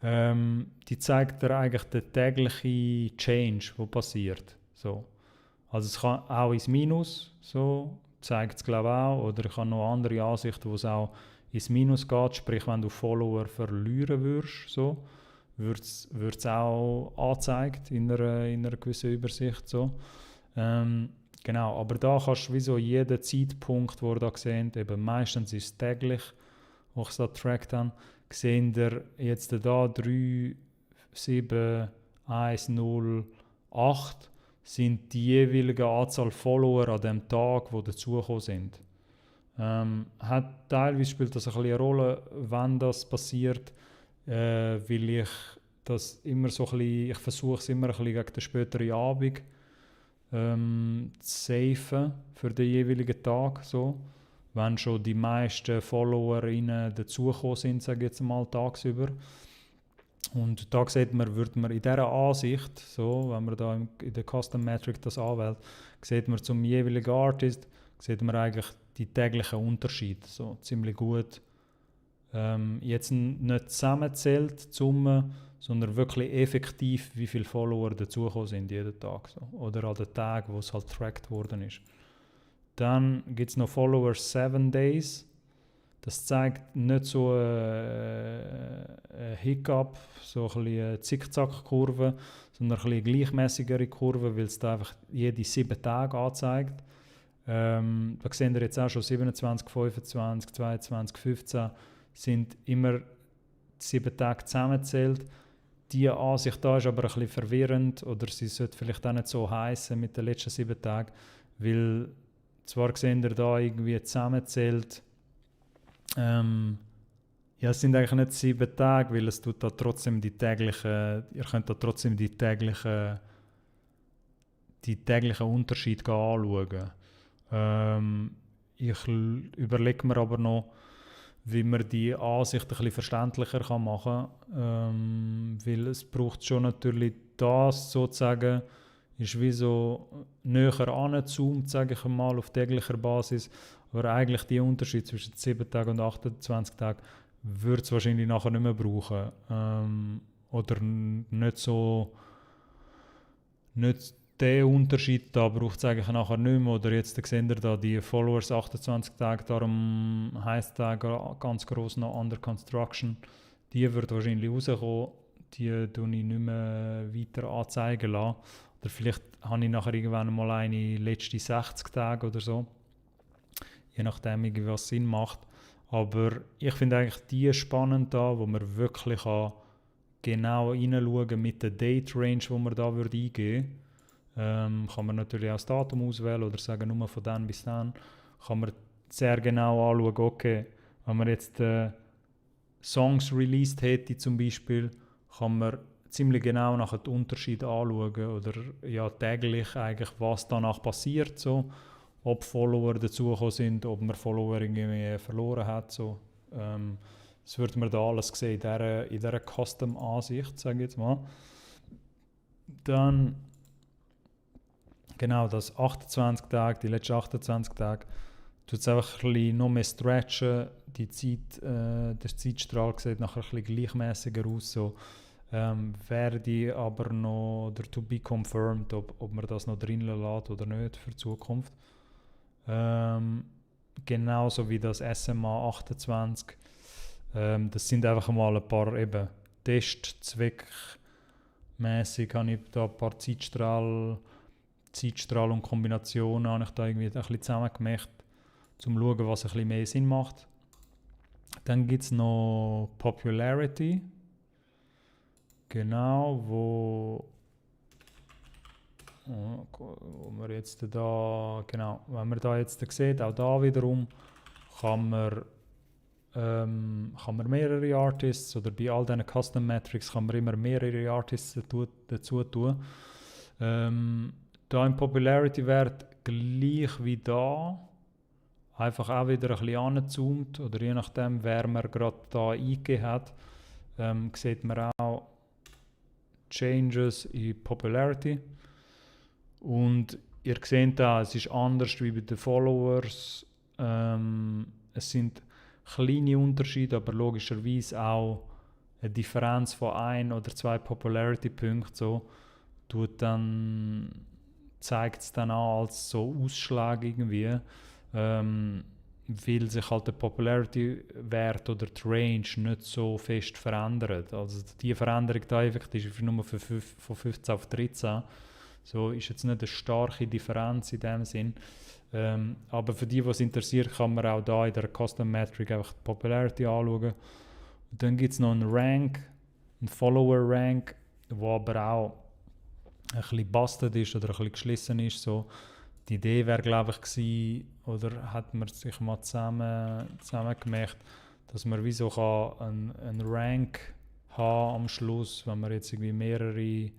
die zeigt dir eigentlich den täglichen Change, der passiert. So. Also es kann auch ins Minus, so zeigt es glaube ich auch, oder ich habe noch andere Ansichten, wo es auch ins Minus geht, sprich wenn du Follower verlieren würdest, so, wird es auch angezeigt in einer gewissen Übersicht. So. Genau, aber da kannst du wie so jeden Zeitpunkt, den ihr da seht, eben meistens ist es täglich, wo ich es da getrackt habe, seht ihr jetzt da 3, 7, 1, 0, 8 sind die jeweilige Anzahl Follower an dem Tag, die dazugekommen sind. Teilweise spielt das ein bisschen eine Rolle, wenn das passiert, weil ich das immer so ein bisschen, ich versuche es immer ein bisschen gegen den späteren Abend zu safen für den jeweiligen Tag, so. Wenn schon die meisten FollowerInnen dazugekommen sind, sage ich jetzt mal, tagsüber. Und da sieht man, würde man in dieser Ansicht, so, wenn man da in der Custom Metric das anwählt, sieht man zum jeweiligen Artist, sieht man eigentlich die täglichen Unterschiede so ziemlich gut. Jetzt nicht zusammenzählt, die Summe, sondern wirklich effektiv, wie viele Follower dazugekommen sind jeden Tag. So. Oder an den Tagen, wo es halt tracked worden ist. Dann gibt es noch Follower 7 Days. Das zeigt nicht so ein Hiccup, so ein bisschen eine Zickzack-Kurve, sondern ein bisschen gleichmäßigere Kurve, weil es da einfach jede 7 Tage anzeigt. Da sehen wir jetzt auch schon 27, 25, 22, 15 sind immer 7 Tage zusammengezählt. Diese Ansicht da ist aber ein bisschen verwirrend oder sie sollte vielleicht auch nicht so heißen mit den letzten 7 Tagen, weil zwar sehen wir da irgendwie zusammenzählt, ja, es sind eigentlich nicht 7 Tage, weil es tut da trotzdem ihr könnt da trotzdem die täglichen Unterschiede anschauen. Ich überlege mir aber noch, wie man die Ansicht ein bisschen verständlicher machen kann, weil es braucht schon natürlich das sozusagen, ist wie so näher angezoomt, sage ich mal, auf täglicher Basis, aber eigentlich die Unterschied zwischen 7 Tagen und 28 Tagen würde es wahrscheinlich nachher nicht mehr brauchen, oder nicht den Unterschied da braucht es eigentlich nachher nicht mehr. Oder jetzt seht ihr da die Followers 28 Tage, darum heisst der ganz gross noch Under Construction. Die wird wahrscheinlich rauskommen, die tue ich nicht mehr weiter anzeigen lassen. Oder vielleicht habe ich nachher irgendwann mal eine letzte 60 Tage oder so. Je nachdem, was Sinn macht. Aber ich finde eigentlich die spannend da, wo man wirklich genau hineinschauen mit der Date Range, die man da eingeben würde. Kann man natürlich auch das Datum auswählen oder sagen, nur von dann bis dann. Kann man sehr genau anschauen, okay, wenn man jetzt Songs released hätte zum Beispiel, kann man ziemlich genau nach den Unterschied anschauen oder ja, täglich eigentlich, was danach passiert, so. Ob Follower dazugekommen sind, ob man Follower irgendwie verloren hat. So. Das würde man da alles sehen in dieser Custom-Ansicht, sage ich jetzt mal. Dann genau, das 28 Tage, die letzten 28 Tage, tut es einfach ein bisschen noch mehr stretchen. Der Zeitstrahl sieht nachher ein bisschen gleichmäßiger aus. So. Werde ich aber noch oder to be confirmed, ob man das noch drin lässt oder nicht für die Zukunft. Genauso wie das SMA 28. Das sind einfach mal ein paar eben Testzweckmäßig habe ich da ein paar Zeitstrahl und Kombinationen habe ich da irgendwie ein bisschen zusammen gemacht, um zu schauen, was ein bisschen mehr Sinn macht. Dann gibt es noch Popularity. Genau, wo wir jetzt da, genau, wenn man da jetzt sieht, auch da wiederum kann man mehrere Artists oder bei all diesen Custom Metrics kann man immer mehrere Artists dazu tun. Da im Popularity-Wert gleich wie da, einfach auch wieder ein bisschen angezoomt oder je nachdem, wer man gerade da eingegeben hat, sieht man auch Changes in Popularity. Und ihr seht da, es ist anders wie bei den Followers. Es sind kleine Unterschiede, aber logischerweise auch eine Differenz von 1 oder 2 Popularity-Punkten so, zeigt es dann an als so Ausschlag irgendwie, weil sich halt der Popularity-Wert oder die Range nicht so fest verändert. Also die Veränderung da effektiv ist nur von 15 auf 13. So ist jetzt nicht eine starke Differenz in dem Sinn. Aber für die, was interessiert, kann man auch da in der Custom Metric einfach die Popularity anschauen. Und dann gibt es noch einen Rank, einen Follower-Rank, wo aber auch ein bisschen busted ist oder ein bisschen geschlissen ist. So. Die Idee wäre, glaube ich, gewesen, oder hat man sich mal zusammen gemacht, dass man wie so einen Rank haben am Schluss, wenn man jetzt irgendwie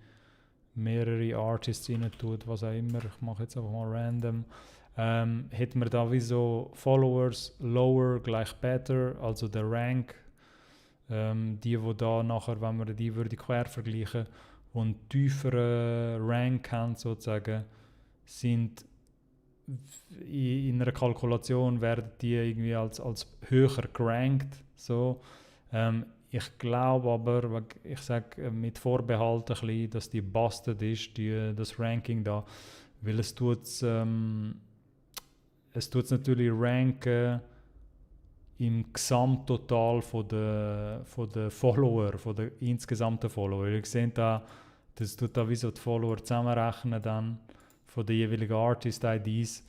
mehrere Artists rein tut, was auch immer, ich mache jetzt einfach mal random, hat man da wie so Followers lower gleich better, also der Rank, die da nachher, wenn man die würde quer vergleichen und tiefere Rank haben sozusagen, sind in einer Kalkulation werden die irgendwie als höher gerankt. So. Ich glaube aber, ich sage mit Vorbehalt ein bisschen, dass die busted ist, das Ranking da, weil es tut's natürlich ranken im Gesamttotal von der Follower, von der insgesamten Follower. Ihr seht da, das tut da wie so die Follower zusammenrechnen dann von den jeweiligen Artist-IDs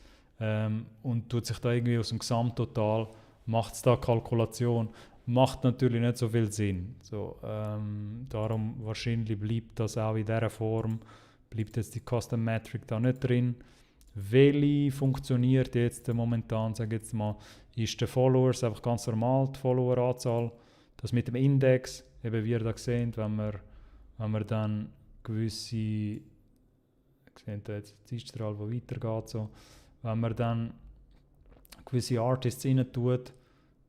und tut sich da irgendwie aus dem Gesamttotal, macht es da Kalkulation, macht natürlich nicht so viel Sinn. So, darum wahrscheinlich bleibt das auch in dieser Form, bleibt jetzt die Custom Metric da nicht drin. Welche funktioniert jetzt momentan, sage ich jetzt mal, ist der Followers einfach ganz normal, die Followeranzahl. Das mit dem Index, eben wie ihr da seht, wenn wir dann gewisse, ihr seht jetzt die Zeitstrahl, die weitergeht, so, wenn man dann gewisse Artists rein tut,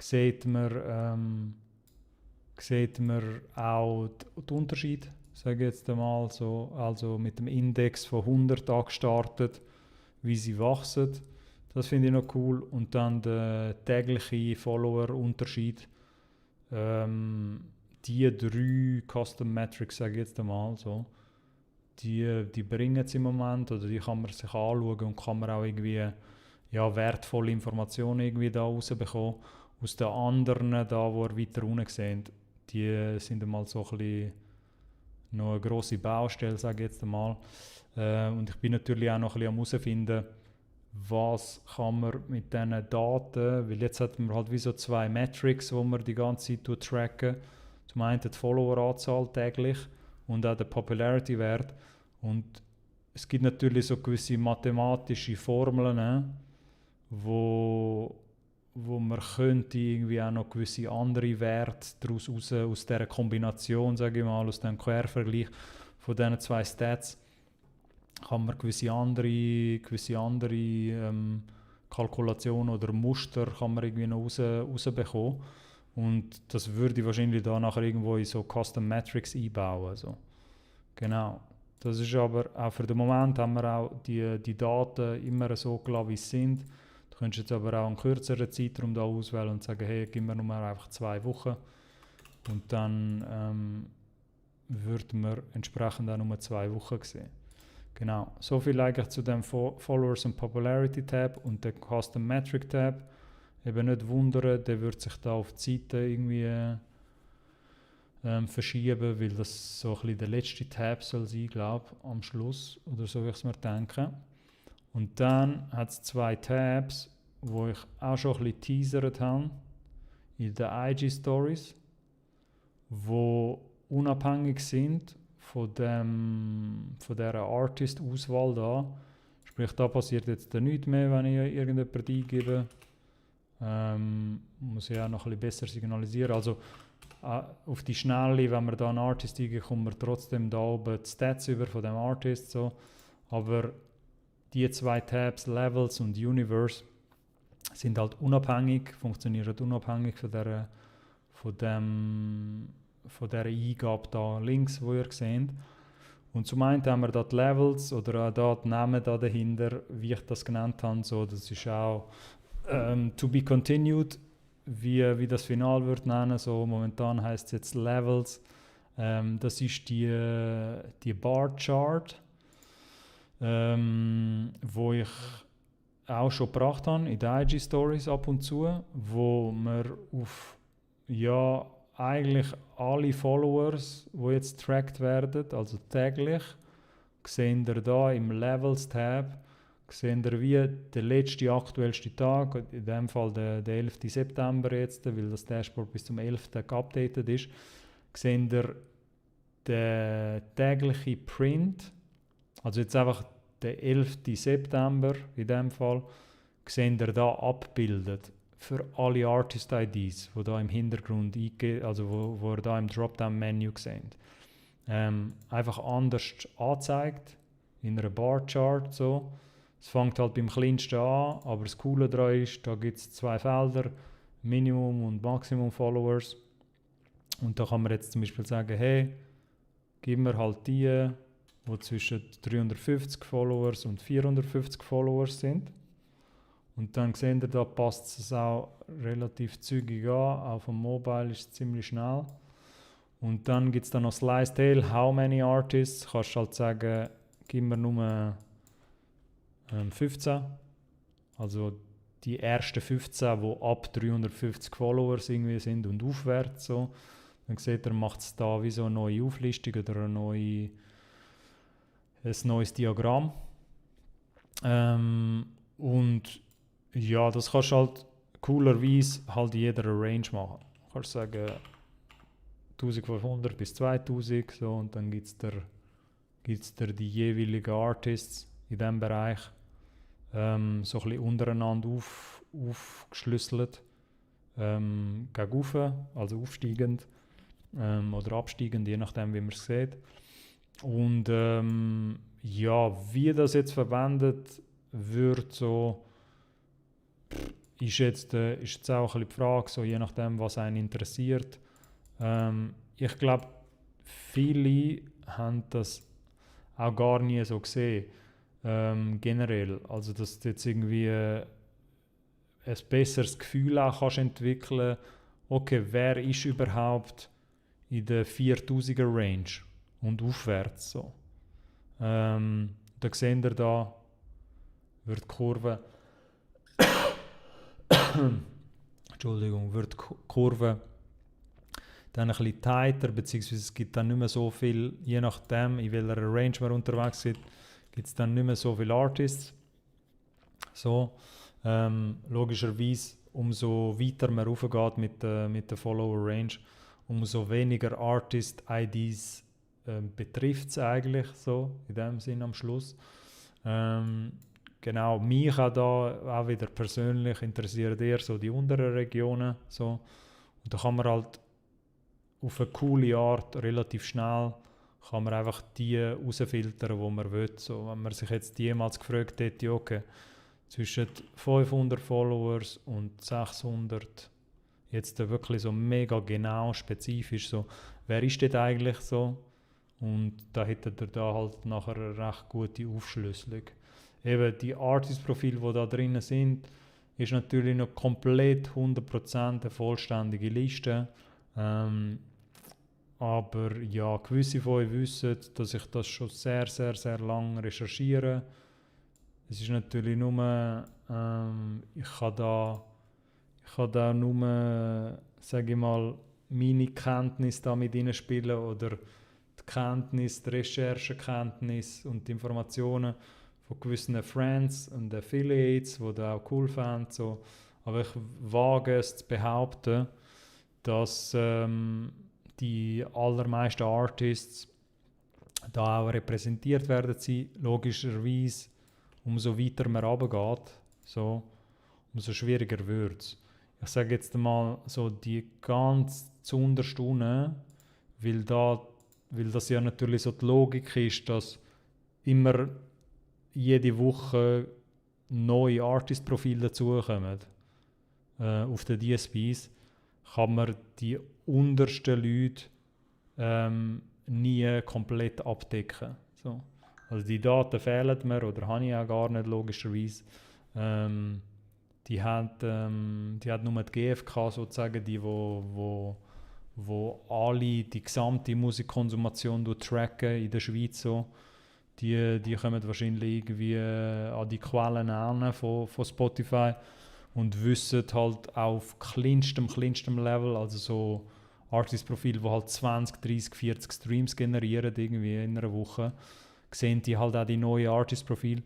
sieht man auch den Unterschied, sage ich jetzt einmal so, also mit dem Index von 100 angestartet, wie sie wachsen. Das finde ich noch cool. Und dann der tägliche Follower-Unterschied. Die 3 Custom Metrics, sage ich jetzt einmal so, die bringen es im Moment, oder die kann man sich anschauen und kann man auch irgendwie wertvolle Informationen irgendwie da rausbekommen. Aus den anderen, da wo ihr weiter unten seht, die sind einmal so ein bisschen noch eine grosse Baustelle, sage ich jetzt einmal. Und ich bin natürlich auch noch ein bisschen am herausfinden, was kann man mit diesen Daten, weil jetzt hat man halt wie so 2 Metrics, wo man die ganze Zeit tracken. Zum einen die Followeranzahl täglich und auch der Popularity-Wert. Und es gibt natürlich so gewisse mathematische Formeln, wo man könnte irgendwie auch noch gewisse andere Werte daraus raus, aus dieser Kombination, sage ich mal, aus dem Quervergleich von diesen 2 Stats, kann man gewisse andere Kalkulationen oder Muster kann man irgendwie noch rausbekommen. Und das würde ich wahrscheinlich da nachher irgendwo in so Custom Metrics einbauen. Also. Genau. Das ist aber auch für den Moment haben wir auch die Daten immer so gelassen, wie sie sind. Du könntest jetzt aber auch einen kürzeren Zeitraum da auswählen und sagen, hey, gib mir nur einfach 2 Wochen. Und dann würde man entsprechend auch nur 2 Wochen sehen. Genau, so viel eigentlich zu dem Followers and Popularity Tab und der Custom Metric Tab. Eben nicht wundern, der wird sich da auf die Seite irgendwie verschieben, weil das so ein bisschen der letzte Tab soll sein, glaube ich, am Schluss, oder so wie ich es mir denke. Und dann hat es 2 Tabs, wo ich auch schon ein bisschen teasert habe, in den IG Stories, wo unabhängig sind von dieser Artist-Auswahl da. Sprich, da passiert jetzt nichts mehr, wenn ich irgendjemanden eingebe. Muss ich auch noch ein bisschen besser signalisieren. Also auf die Schnelle, wenn man da einen Artist eingibt, kommt man trotzdem da oben die Stats über von dem Artist. So. Aber die 2 Tabs, Levels und Universe, sind halt unabhängig, funktionieren unabhängig von der Eingabe da links, wo ihr seht. Und zum einen haben wir da die Levels oder auch da die Namen da dahinter, wie ich das genannt habe. So, das ist auch to be continued, wie das Final wird nennen. So, momentan heißt es jetzt Levels. Das ist die Bar Chart, wo ich auch schon gebracht habe in den IG Stories ab und zu, wo wir auf eigentlich alle Followers, die jetzt tracked werden, also täglich, seht ihr da im Levels Tab, seht ihr wie der letzte aktuellste Tag, in dem Fall der 11. September jetzt, weil das Dashboard bis zum 11. geupdatet ist, seht ihr den täglichen Print, also jetzt einfach der 11. September in dem Fall, seht ihr da abgebildet für alle Artist-IDs, die da im Hintergrund also wo ihr da im Dropdown-Menü seht. Einfach anders angezeigt, in einer Bar-Chart so. Es fängt halt beim kleinsten an, aber das Coole daran ist, da gibt es 2 Felder, Minimum und Maximum Followers. Und da kann man jetzt zum Beispiel sagen, hey, gib mir halt die zwischen 350 Followers und 450 Followers sind. Und dann seht ihr, da passt es auch relativ zügig an. Auch vom Mobile ist es ziemlich schnell. Und dann gibt es dann noch Slice Tail, how many artists. Kannst du halt sagen, gib mir nur 15. Also die ersten 15, die ab 350 Followers irgendwie sind und aufwärts. So. Dann seht ihr, macht es da wie so eine neue Auflistung oder ein neues Diagramm. Und ja, das kannst du halt coolerweise halt in jeder Range machen. Du kannst sagen 1500 bis 2000 so, und dann gibt es dir die jeweiligen Artists in diesem Bereich so ein bisschen untereinander aufgeschlüsselt. Gegen also aufsteigend oder absteigend, je nachdem wie man es sieht. Und wie das jetzt verwendet wird, so ist jetzt auch ein bisschen die Frage, so je nachdem, was einen interessiert. Ich glaube, viele haben das auch gar nie so gesehen, generell. Also, dass du jetzt irgendwie ein besseres Gefühl auch kannst entwickeln, okay, wer ist überhaupt in der 4000er Range und aufwärts so. Da seht ihr, da wird die Kurve wird die Kurve dann ein bisschen tighter, beziehungsweise es gibt dann nicht mehr so viel, je nachdem, in welcher Range man unterwegs ist, gibt es dann nicht mehr so viele Artists. So, logischerweise, umso weiter man raufgeht mit der Follower-Range, umso weniger Artist-IDs betrifft es eigentlich so, in dem Sinn am Schluss. Genau, mich auch wieder persönlich interessiert eher so die unteren Regionen. So. Und da kann man halt auf eine coole Art relativ schnell kann man einfach die rausfiltern, die man will. So, wenn man sich jetzt jemals gefragt hätte, okay, zwischen 500 Followers und 600, jetzt wirklich so mega genau, spezifisch, so, wer ist das eigentlich so? Und da hättet ihr da halt nachher eine recht gute Aufschlüsselung. Eben die Artist-Profile, die da drin sind, ist natürlich noch komplett 100% eine vollständige Liste. Aber ja, gewisse von euch wissen, dass ich das schon sehr, sehr, sehr lange recherchiere. Es ist natürlich nur, ich kann da nur, sage ich mal, meine Kenntnis da mit reinspielen oder die Kenntnis, die Recherchekenntnis und die Informationen von gewissen Friends und Affiliates, die das auch cool fanden. So. Aber ich wage es zu behaupten, dass die allermeisten Artists da auch repräsentiert werden sie. Logischerweise, umso weiter man runtergeht, so, umso schwieriger wird es. Ich sage jetzt mal so die ganz zuunterst unten, weil das ja natürlich so die Logik ist, dass immer jede Woche neue Artist-Profile dazukommen. auf den DSPs, kann man die untersten Leute nie komplett abdecken. So. Also die Daten fehlen mir oder habe ich auch gar nicht, logischerweise. Die hat nur die GfK sozusagen, die wo alle die gesamte Musikkonsumation tracken in der Schweiz. So. Die kommen wahrscheinlich irgendwie an die Quellen an von Spotify und wissen halt auf kleinstem Level, also so Artist-Profil, die halt 20, 30, 40 Streams generieren irgendwie in einer Woche, sehen die halt auch die neuen Artist-Profile.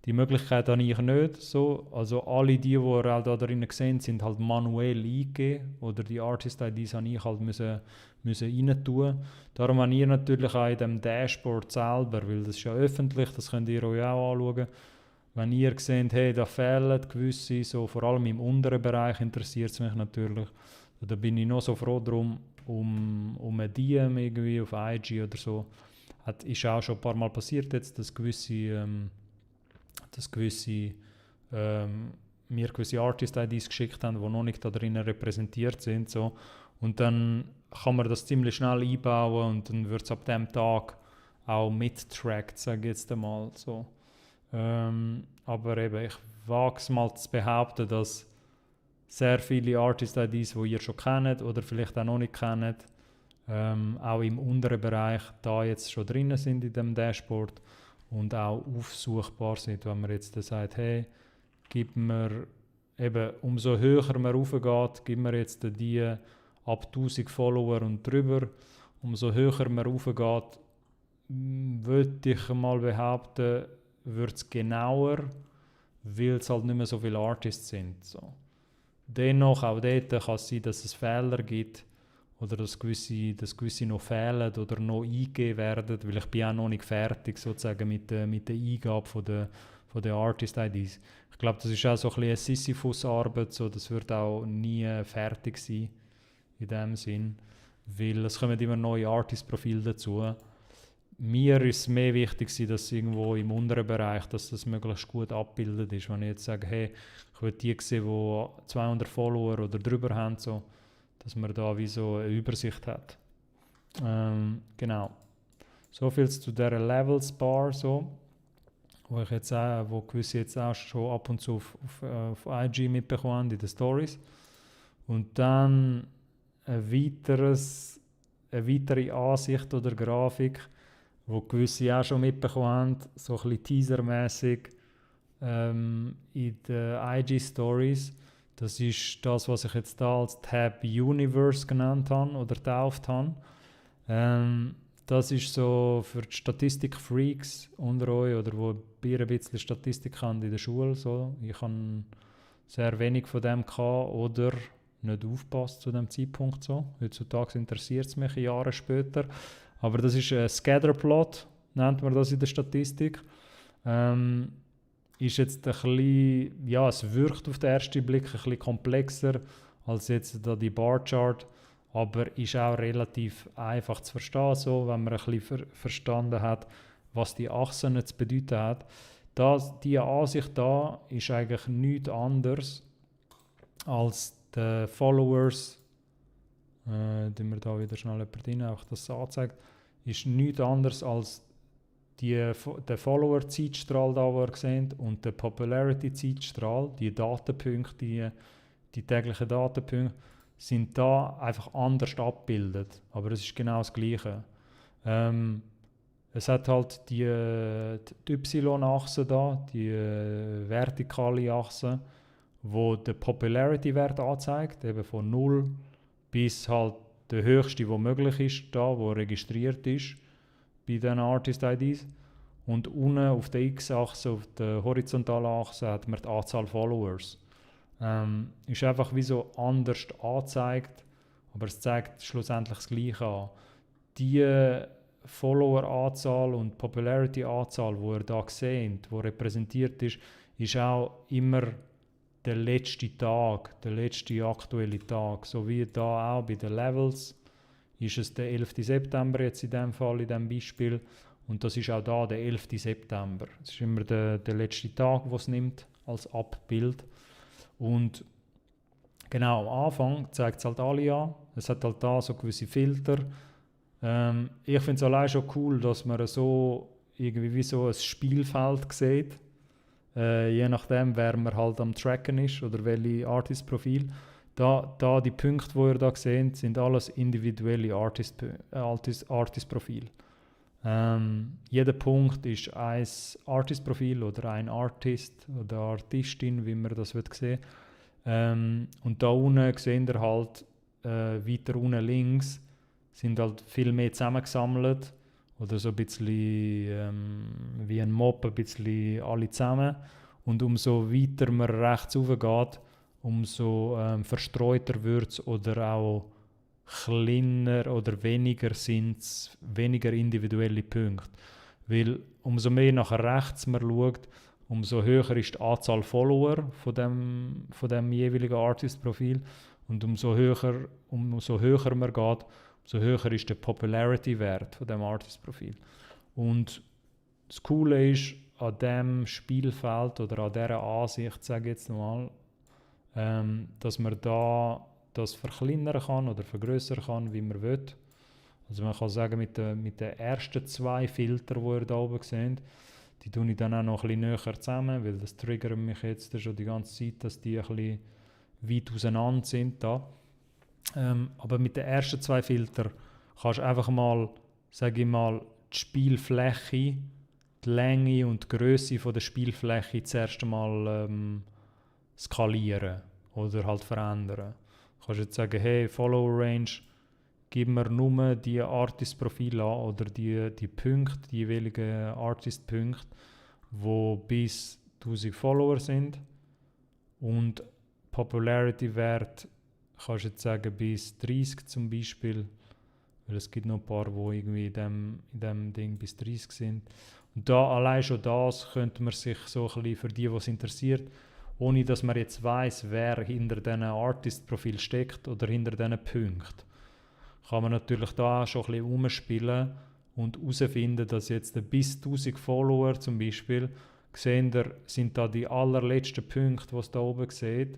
Die Möglichkeit habe ich nicht so. Also alle die ihr auch da drin sehen, sind halt manuell eingegeben oder die Artist-IDs habe ich halt müssen rein tun. Darum habe ich natürlich auch in dem Dashboard selber, weil das ist ja öffentlich, das könnt ihr euch auch anschauen. Wenn ihr seht, hey, da fehlen gewisse, so vor allem im unteren Bereich interessiert es mich natürlich. Da bin ich noch so froh drum, um ein DM irgendwie auf IG oder so. Ist auch schon ein paar Mal passiert jetzt, dass mir gewisse Artist-IDs geschickt haben, die noch nicht da drinnen repräsentiert sind. So. Und dann kann man das ziemlich schnell einbauen und dann wird es ab dem Tag auch mittrackt, sage ich jetzt einmal. So. Aber eben, ich wage es mal zu behaupten, dass sehr viele Artist-IDs, die ihr schon kennt oder vielleicht auch noch nicht kennt, auch im unteren Bereich da jetzt schon drin sind in dem Dashboard und auch aufsuchbar sind, wenn man jetzt sagt, hey, gib mir eben, umso höher man raufgeht, gib mir jetzt die ab 1000 Follower und drüber, umso höher man raufgeht, würde ich mal behaupten, wird es genauer, weil es halt nicht mehr so viele Artists sind. So. Dennoch, auch dort kann es sein, dass es Fehler gibt oder dass gewisse noch fehlen oder noch eingegeben werden, weil ich bin auch noch nicht fertig sozusagen mit der Eingabe von der Artist-IDs. Ich glaube, das ist auch so ein bisschen eine Sisyphus-Arbeit, so, das wird auch nie fertig sein in dem Sinn, weil es kommen immer neue Artist-Profile dazu. Mir ist es mehr wichtig, dass irgendwo im unteren Bereich, dass das möglichst gut abgebildet ist. Wenn ich jetzt sage, hey, ich will die sehen, die 200 Follower oder drüber haben, so, dass man da wie so eine Übersicht hat. Genau. So viel zu dieser Levels Bar, so, wo gewisse jetzt auch schon ab und zu auf IG mitbekommen haben, in den Stories. Und dann eine weitere Ansicht oder Grafik, wo gewisse auch schon mitbekommen haben, so ein bisschen teasermäßig in den IG-Stories. Das ist das, was ich jetzt da als Tab Universe genannt habe oder getauft habe. Das ist so für die Statistik-Freaks unter euch oder die ein bisschen Statistik haben in der Schule. So. Ich habe sehr wenig von dem gehabt oder nicht aufgepasst zu dem Zeitpunkt. So. Heutzutage interessiert es mich Jahre später. Aber das ist ein Scatterplot, nennt man das in der Statistik. Ist jetzt ein bisschen, ja, es wirkt auf den ersten Blick ein bisschen komplexer als jetzt da die Barchart, aber ist auch relativ einfach zu verstehen, so, wenn man ein bisschen verstanden hat, was die Achsen zu bedeuten hat. Diese Ansicht da ist eigentlich nichts anderes als die Followers, die wir da wieder schnell jemand auch das anzeigt, ist nichts anderes als der Follower-Zeitstrahl, da, wo ihr seht, und der Popularity-Zeitstrahl, die Datenpunkte, die täglichen Datenpunkte, sind da einfach anders abgebildet. Aber es ist genau das Gleiche. Es hat halt die Y-Achse da, die vertikale Achse, wo der Popularity-Wert anzeigt, eben von 0 bis halt der höchste, der möglich ist, da, wo registriert ist bei den Artist-IDs. Und unten auf der X-Achse, auf der horizontalen Achse, hat man die Anzahl Followers. Ist einfach wie so anders angezeigt, aber es zeigt schlussendlich das Gleiche an. Die Follower-Anzahl und Popularity-Anzahl, die ihr da seht, die repräsentiert ist, ist auch immer der letzte Tag, der letzte aktuelle Tag. So wie da auch bei den Levels ist es der 11. September jetzt in dem Fall, in diesem Beispiel. Und das ist auch da der 11. September. Es ist immer der letzte Tag, den es nimmt als Abbild. Und Genau, am Anfang zeigt es halt alle an. Es hat halt da so gewisse Filter. Ich finde es allein schon cool, dass man so irgendwie wie so ein Spielfeld sieht. Je nachdem, wer man halt am Tracken ist oder welche Artist-Profil. Da die Punkte, die ihr da seht, sind alles individuelle Artist-Profil. Jeder Punkt ist ein Artist-Profil oder ein Artist oder Artistin, wie man das sehen will. Und da unten seht ihr halt, weiter unten links, sind halt viel mehr zusammengesammelt. Oder so ein bisschen wie ein Mob, ein bisschen alle zusammen. Und umso weiter man rechts rauf geht, umso verstreuter wird es oder auch kleiner oder weniger sind es weniger individuelle Punkte. Weil umso mehr nach rechts man schaut, umso höher ist die Anzahl Follower von dem jeweiligen Artist-Profil und umso höher man geht, umso höher ist der Popularity-Wert von dem Artist-Profil. Und das Coole ist, an diesem Spielfeld oder an dieser Ansicht, sage ich jetzt mal, dass man da das verkleinern kann oder vergrößern kann, wie man will. Also man kann sagen, mit den ersten 2 Filtern, die ihr da oben seht, die tue ich dann auch noch ein bisschen näher zusammen, weil das triggert mich jetzt schon die ganze Zeit, dass die ein bisschen weit auseinander sind da. Aber mit den ersten 2 Filtern kannst du einfach mal, sage ich mal, die Spielfläche, die Länge und die Grösse von der Spielfläche zuerst einmal skalieren oder halt verändern. Du kannst jetzt sagen, hey, Follower Range, gib mir nur die Artist-Profile an oder die Punkte, die jeweiligen Artist-Punkte, die bis 1000 Follower sind. Und Popularity-Wert kannst du jetzt sagen bis 30 zum Beispiel, weil es gibt noch ein paar, die irgendwie in dem Ding bis 30 sind. Und da allein schon das könnte man sich so ein bisschen für die es interessiert, ohne dass man jetzt weiss, wer hinter diesen Artist-Profil steckt oder hinter diesen Punkten, kann man natürlich da schon ein bisschen umspielen und herausfinden, dass jetzt bis 1000 Follower zum Beispiel, sehen ihr, sind da die allerletzten Punkte, die es da oben seht,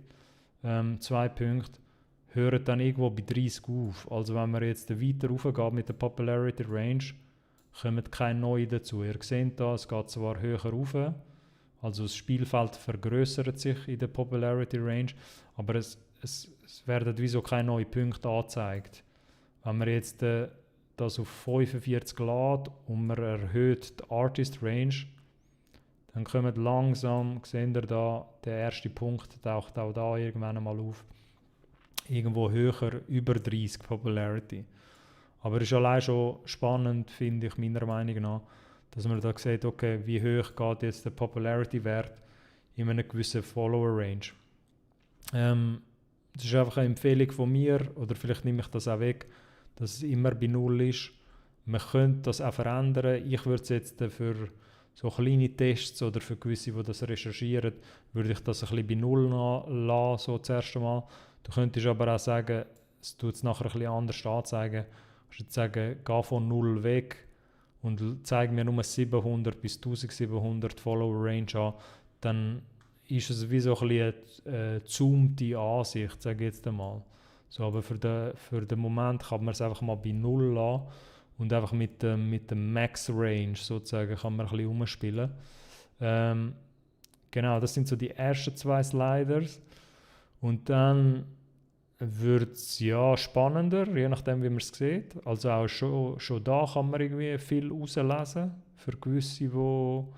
2 Punkte, hören dann irgendwo bei 30 auf. Also wenn man jetzt weiter raufgeht mit der Popularity Range, kommen keine neuen dazu. Ihr seht da, es geht zwar höher rauf, also das Spielfeld vergrößert sich in der Popularity Range, aber es werden wieso keine neuen Punkte angezeigt. Wenn man jetzt das auf 45 lädt und man erhöht die Artist Range, dann kommt langsam, seht ihr da, der erste Punkt taucht auch da irgendwann einmal auf. Irgendwo höher, über 30 Popularity. Aber es ist allein schon spannend, finde ich, meiner Meinung nach, dass man da sieht, okay, wie hoch geht jetzt der Popularity-Wert in einer gewissen Follower-Range. Das ist einfach eine Empfehlung von mir, oder vielleicht nehme ich das auch weg, dass es immer bei Null ist. Man könnte das auch verändern. Ich würde es jetzt für so kleine Tests oder für gewisse, die das recherchieren, würde ich das ein bisschen bei Null lassen, so zuerst einmal. Du könntest aber auch sagen, es tut es nachher ein bisschen anders anzeigen. Du kannst jetzt sagen, geh von 0 weg und zeig mir nur 700 bis 1700 Follower Range an. Dann ist es wie so ein bisschen eine gezoomte Ansicht, sage ich jetzt einmal. So, aber für den Moment kann man es einfach mal bei 0 lassen und einfach mit dem Max Range sozusagen kann man ein bisschen umspielen. Genau, das sind so die ersten 2 Sliders. Und dann wird es ja spannender, je nachdem wie man es sieht. Also auch schon da kann man irgendwie viel herauslesen für gewisse, wo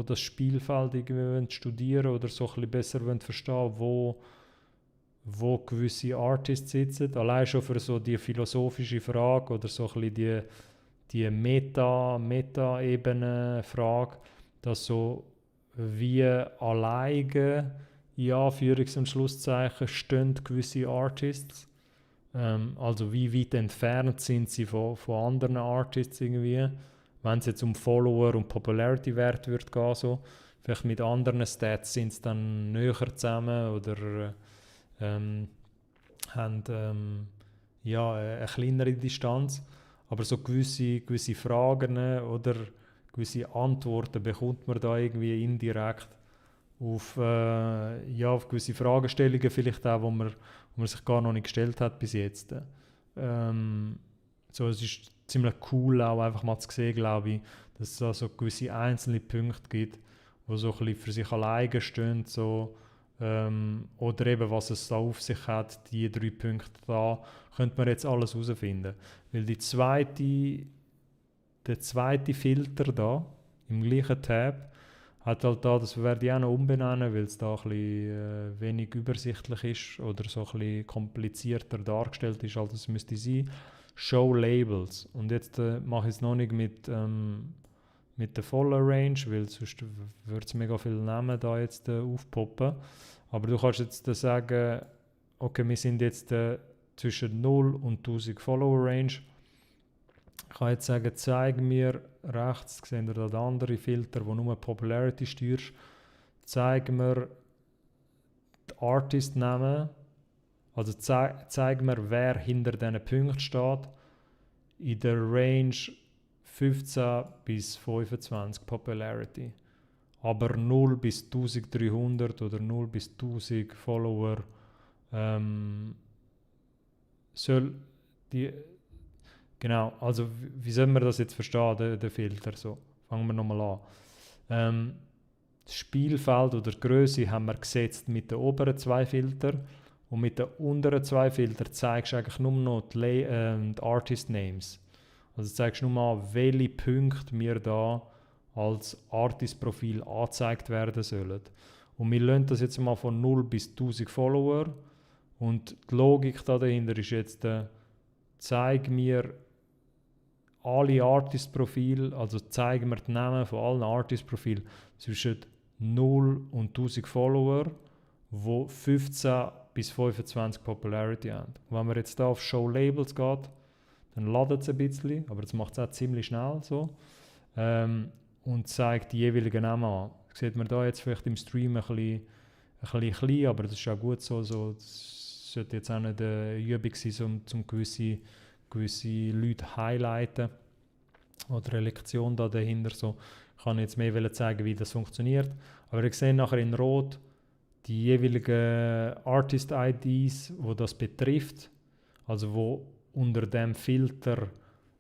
das Spielfeld irgendwie studieren oder so ein bisschen besser verstehen wo gewisse Artists sitzen. Allein schon für so die philosophische Frage oder so ein bisschen die Meta-Ebene-Frage, dass so wie alleine in Anführungs- und Schlusszeichen stehen gewisse Artists. Also wie weit entfernt sind sie von anderen Artists irgendwie. Wenn es jetzt um Follower und Popularity-Wert wird gehen, so. Vielleicht mit anderen Stats sind sie dann näher zusammen oder haben eine kleinere Distanz. Aber so gewisse Fragen oder gewisse Antworten bekommt man da irgendwie indirekt, auf gewisse Fragestellungen vielleicht auch, wo man sich gar noch nicht gestellt hat bis jetzt. Es ist ziemlich cool auch einfach mal zu sehen, glaube ich, dass es da so gewisse einzelne Punkte gibt, die so ein bisschen für sich alleine stehen, so, oder eben was es da auf sich hat, die 3 Punkte da, könnte man jetzt alles herausfinden. Weil der zweite Filter da, im gleichen Tab, hat halt da, das werde ich auch noch umbenennen, weil es da ein bisschen wenig übersichtlich ist oder so ein bisschen komplizierter dargestellt ist, als es müsste sein. Show Labels. Und jetzt mache ich es noch nicht mit der vollen Range, weil sonst würde es mega viele Namen da jetzt aufpoppen. Aber du kannst jetzt sagen, okay, wir sind jetzt zwischen 0 und 1000 Follower Range. Ich kann jetzt sagen, zeig mir rechts, seht ihr da den anderen Filter, wo nur Popularity steuerst, zeig mir die Artist-Namen, also zeig mir, wer hinter diesen Punkten steht, in der Range 15 bis 25 Popularity. Aber 0 bis 1300 oder 0 bis 1000 Follower soll die. Genau, also wie soll man das jetzt verstehen, der Filter? So, fangen wir nochmal an. Das Spielfeld oder die Größe haben wir gesetzt mit den oberen 2 Filtern und mit den unteren 2 Filtern zeigst du eigentlich nur noch die Artist Names. Also zeigst du nur an, welche Punkte mir da als Artist-Profil angezeigt werden sollen. Und wir lassen das jetzt mal von 0 bis 1000 Follower und die Logik dahinter ist jetzt, zeig mir alle Artist-Profile, also zeigen wir die Namen von allen Artist-Profilen zwischen 0 und 1000 Follower, die 15 bis 25 Popularity haben. Und wenn man jetzt hier auf Show Labels geht, dann ladet es ein bisschen, aber das macht es auch ziemlich schnell so, und zeigt die jeweiligen Namen an. Das sieht man da jetzt vielleicht im Stream ein bisschen klein, aber das ist auch gut so. Das sollte jetzt auch nicht eine Übung sein, um gewisse Leute highlighten oder eine Lektion da dahinter. So. Ich kann jetzt mehr zeigen, wie das funktioniert. Aber ihr seht nachher in Rot die jeweiligen Artist-IDs, wo das betrifft, also wo unter dem Filter,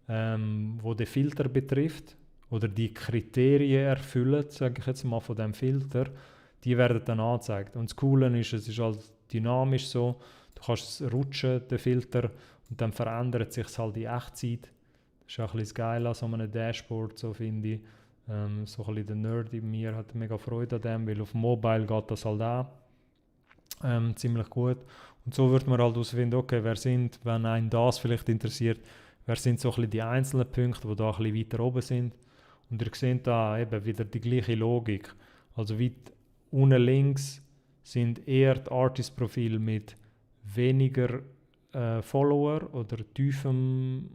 wo der Filter betrifft oder die Kriterien erfüllen, sage ich jetzt mal von dem Filter, die werden dann angezeigt. Und das Coole ist, es ist halt dynamisch so, du kannst es rutschen, den Filter, und dann verändert sich es halt in Echtzeit. Das ist auch ein bisschen geil an so einem Dashboard, so finde ich. So ein bisschen der Nerd in mir hat mega Freude an dem, weil auf Mobile geht das halt auch ziemlich gut. Und so wird man halt herausfinden, okay, wenn einen das vielleicht interessiert, wer sind so ein bisschen die einzelnen Punkte, die da ein bisschen weiter oben sind. Und ihr seht da eben wieder die gleiche Logik. Also weit unten links sind eher die Artist-Profile mit weniger Follower oder tiefen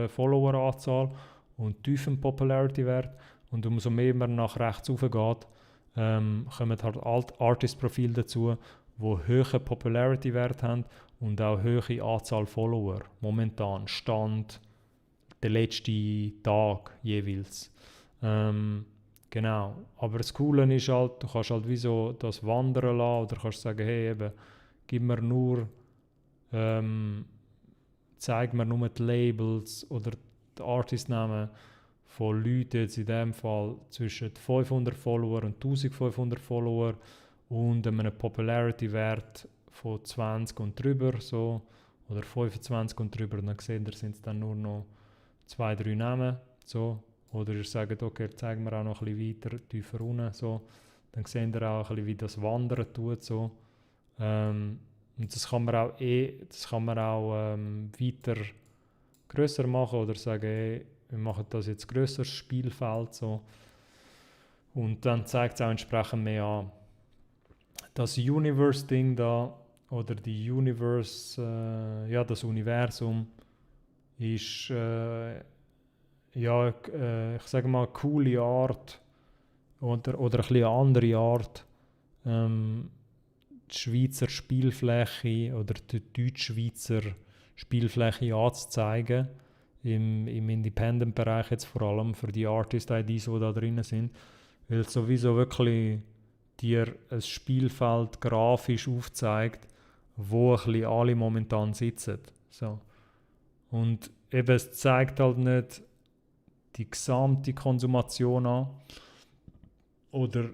Followeranzahl und tiefen Popularity-Wert. Und umso mehr man nach rechts rauf geht, kommen halt Artist-Profile dazu, die hohe Popularity-Wert haben und auch hohe Anzahl Follower. Momentan Stand der letzte Tag jeweils. Genau. Aber das Coole ist halt, du kannst halt wie so das wandern lassen oder kannst sagen, hey, eben, gib mir nur, zeig mir nur die Labels oder die Artistnamen von Leuten, jetzt in dem Fall zwischen 500 Follower und 1500 Follower und einem Popularity-Wert von 20 und drüber, so, oder 25 und drüber, und dann seht ihr, sind es dann nur noch 2-3 Namen, so. Oder ihr sagt, okay, zeigen wir auch noch ein bisschen weiter, tiefer unten, so. Dann seht ihr auch ein bisschen, wie das Wandern tut, so. Und das kann man auch, weiter grösser machen oder sagen, hey, wir machen das jetzt grösseres Spielfeld, so. Und dann zeigt es auch entsprechend mehr an. Das Universe-Ding da, oder die das Universum, ist, ich sage mal, eine coole Art oder ein bisschen eine andere Art, die Schweizer Spielfläche oder die Deutsch-Schweizer Spielfläche anzuzeigen, im Independent-Bereich jetzt vor allem für die Artist-IDs, die da drin sind, weil es sowieso wirklich dir ein Spielfeld grafisch aufzeigt, wo ein bisschen alle momentan sitzen. So. Und eben, es zeigt halt nicht die gesamte Konsumation an oder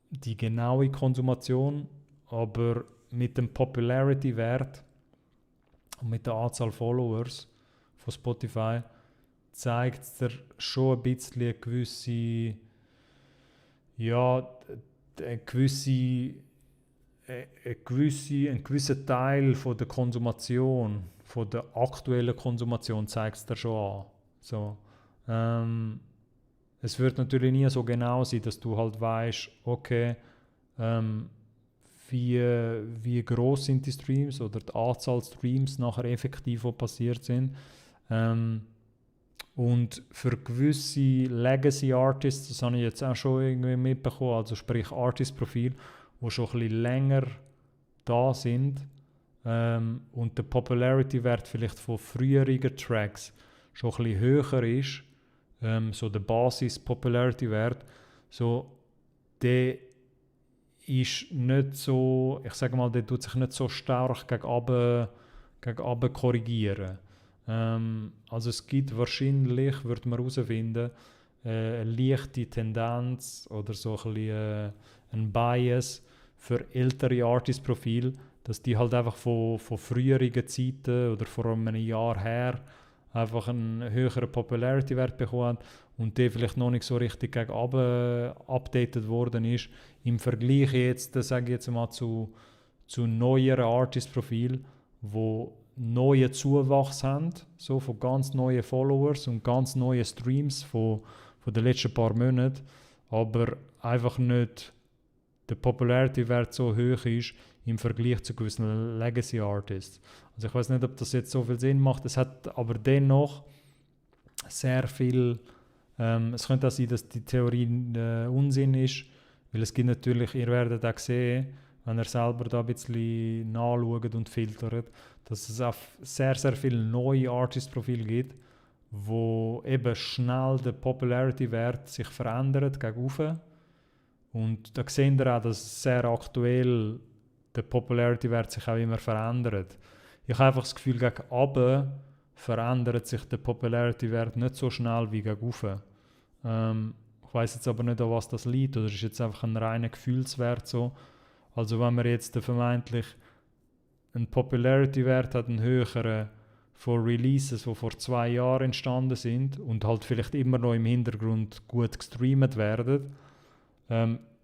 die genaue Konsumation, aber mit dem Popularity-Wert und mit der Anzahl Followers von Spotify zeigt es dir schon ein bisschen eine gewisse, ja, ein gewisser Teil von der Konsumation, von der aktuellen Konsumation zeigt es dir schon an. So, es wird natürlich nie so genau sein, dass du halt weißt, okay, wie groß sind die Streams oder die Anzahl Streams nachher effektiv passiert sind. Und für gewisse Legacy Artists, das habe ich jetzt auch schon irgendwie mitbekommen, also sprich Artist-Profil, die schon ein bisschen länger da sind und der Popularity-Wert vielleicht von früheren Tracks schon ein bisschen höher ist, so der Basis-Popularity-Wert, so der ist nicht so, ich sage mal, der tut sich nicht so stark gegen runter korrigieren. Also es gibt wahrscheinlich, wird man herausfinden, eine leichte Tendenz oder so ein bisschen ein Bias für ältere Artist-Profile, dass die halt einfach von früheren Zeiten oder vor einem Jahr her einfach einen höheren Popularity-Wert bekommen und der vielleicht noch nicht so richtig gegen runter updated worden ist. Im Vergleich jetzt, sage ich jetzt mal, zu neueren Artist-Profilen, wo neuen Zuwachs haben, so von ganz neuen Followers und ganz neuen Streams von den letzten paar Monaten, aber einfach nicht der Popularity-Wert so hoch ist im Vergleich zu gewissen Legacy-Artists. Also ich weiß nicht, ob das jetzt so viel Sinn macht, es hat aber dennoch sehr viel, es könnte auch sein, dass die Theorie Unsinn ist, weil es gibt natürlich, ihr werdet auch sehen, wenn ihr selber da ein bisschen nachschaut und filtert, dass es auch sehr, sehr viele neue Artist-Profile gibt, wo eben schnell der Popularity-Wert sich verändert gegen rauf. Und da sehen wir auch, dass sehr aktuell der Popularity-Wert sich auch immer verändert. Ich habe einfach das Gefühl, gegen runter verändert sich der Popularity-Wert nicht so schnell wie gegen rauf. Ich weiss jetzt aber nicht, an was das liegt, oder ist jetzt einfach ein reiner Gefühlswert so. Also wenn man jetzt vermeintlich einen Popularity-Wert hat, einen höheren von Releases, die vor 2 Jahren entstanden sind und halt vielleicht immer noch im Hintergrund gut gestreamt werden,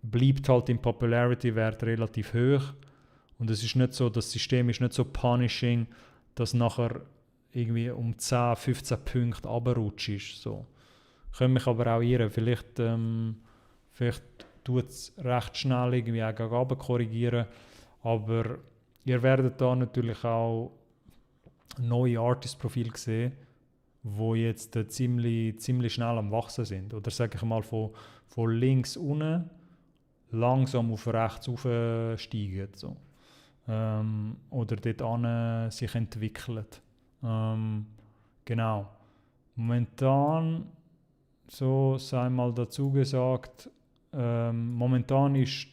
bleibt halt im Popularity-Wert relativ hoch. Und es ist nicht so, das System ist nicht so punishing, dass nachher irgendwie um 10, 15 Punkte runterrutscht. So. Ich könnte mich aber auch irren. Vielleicht tut es recht schnell irgendwie auch gegen runter korrigieren. Aber ihr werdet da natürlich auch neue Artist-Profile sehen, die jetzt ziemlich schnell am Wachsen sind. Oder sage ich mal von links unten langsam auf rechts aufsteigen. So. Oder dort an sich entwickeln. Genau. Momentan, so sei mal dazu gesagt, momentan ist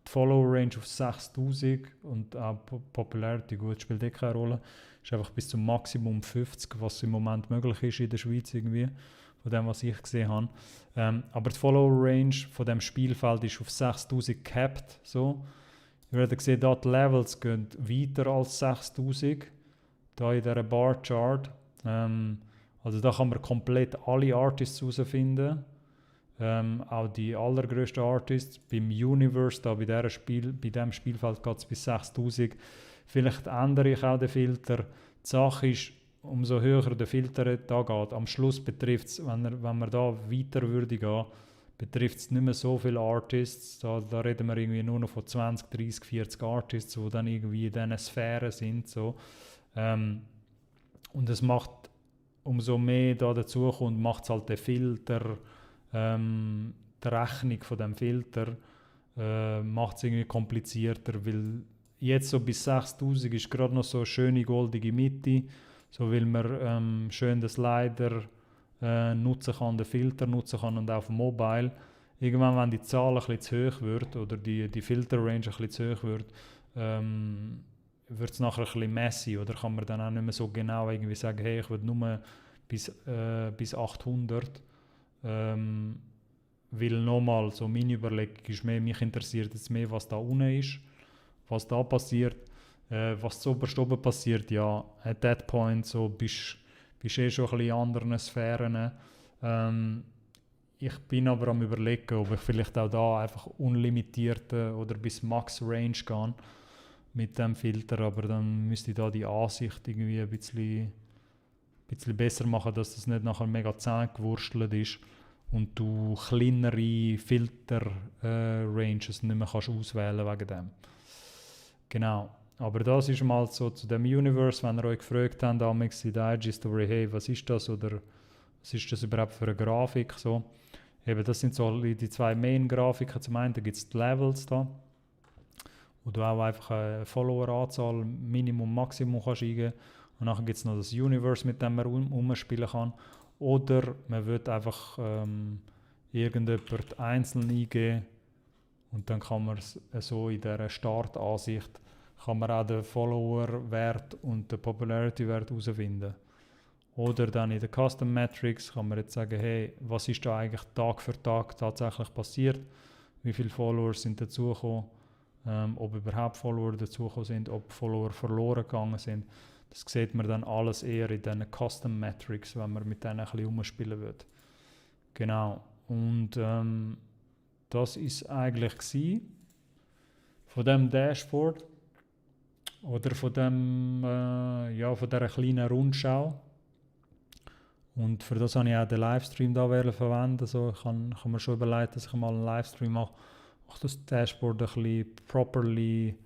die Follower-Range auf 6000 und auch Popularity, gut, spielt keine Rolle. Ist einfach bis zum Maximum 50, was im Moment möglich ist in der Schweiz irgendwie, von dem, was ich gesehen habe. Aber die Follower-Range von dem Spielfeld ist auf 6000 capped. So. Ihr werdet sehen, da die Levels gehen weiter als 6000, da in dieser Bar-Chart. Also da kann man komplett alle Artists herausfinden. Auch die allergrößten Artists. Beim Universe, da bei diesem Spielfeld geht es bis 6000. Vielleicht ändere ich auch den Filter. Die Sache ist, umso höher der Filter da geht, am Schluss betrifft es, wenn man da weiter würde gehen, betrifft es nicht mehr so viele Artists. Da reden wir irgendwie nur noch von 20, 30, 40 Artists, die dann irgendwie in diesen Sphären sind. So. Und es macht, umso mehr da dazu kommt, macht es halt den Filter, die Rechnung von dem Filter macht es irgendwie komplizierter, weil jetzt so bis 6000 ist gerade noch so eine schöne goldige Mitte, so weil man schön den Slider nutzen kann, den Filter nutzen kann und auch auf Mobile. irgendwann, wenn die Zahl ein bisschen zu hoch wird oder die Filterrange ein bisschen zu hoch wird, wird es nachher ein bisschen messy oder kann man dann auch nicht mehr so genau irgendwie sagen, hey, ich will nur bis 800. Weil nochmal, so meine Überlegung ist mehr, mich interessiert jetzt mehr, was da unten ist, was da passiert, was zu oben passiert, ja, at that point so bist schon ein bisschen in anderen Sphären. Ich bin aber am Überlegen, ob ich vielleicht auch da einfach unlimitierte oder bis Max Range gehe mit dem Filter, aber dann müsste ich da die Ansicht irgendwie ein bisschen besser machen, dass das nicht nachher mega zusammengewurstelt ist und du kleinere Filter-Ranges nicht mehr kannst auswählen wegen dem. Genau. Aber das ist mal so zu dem Universe, wenn ihr euch gefragt habt, damals in der IG-Story, hey, was ist das oder was ist das überhaupt für eine Grafik? So. Eben, das sind so die zwei Main-Grafiken. Zum einen gibt es die Levels da, wo du auch einfach eine Follower-Anzahl, Minimum, Maximum kannst eingeben. Und dann gibt es noch das Universe, mit dem man umspielen kann. Oder man wird einfach irgendjemand einzeln eingeben und dann kann man so in dieser Startansicht kann man auch den Follower-Wert und den Popularity-Wert herausfinden. Oder dann in den Custom Metrics kann man jetzt sagen, hey, was ist da eigentlich Tag für Tag tatsächlich passiert? Wie viele Follower sind dazugekommen? Ob überhaupt Follower dazugekommen sind, ob Follower verloren gegangen sind. Das sieht man dann alles eher in diesen Custom Metrics, wenn man mit denen ein bisschen umspielen wird. Genau. Und das ist eigentlich von dem Dashboard oder von dieser kleinen Rundschau. Und für das habe ich auch den Livestream da verwenden. Also ich kann mir schon überlegt, dass ich mal einen Livestream mache, auch das Dashboard ein bisschen properly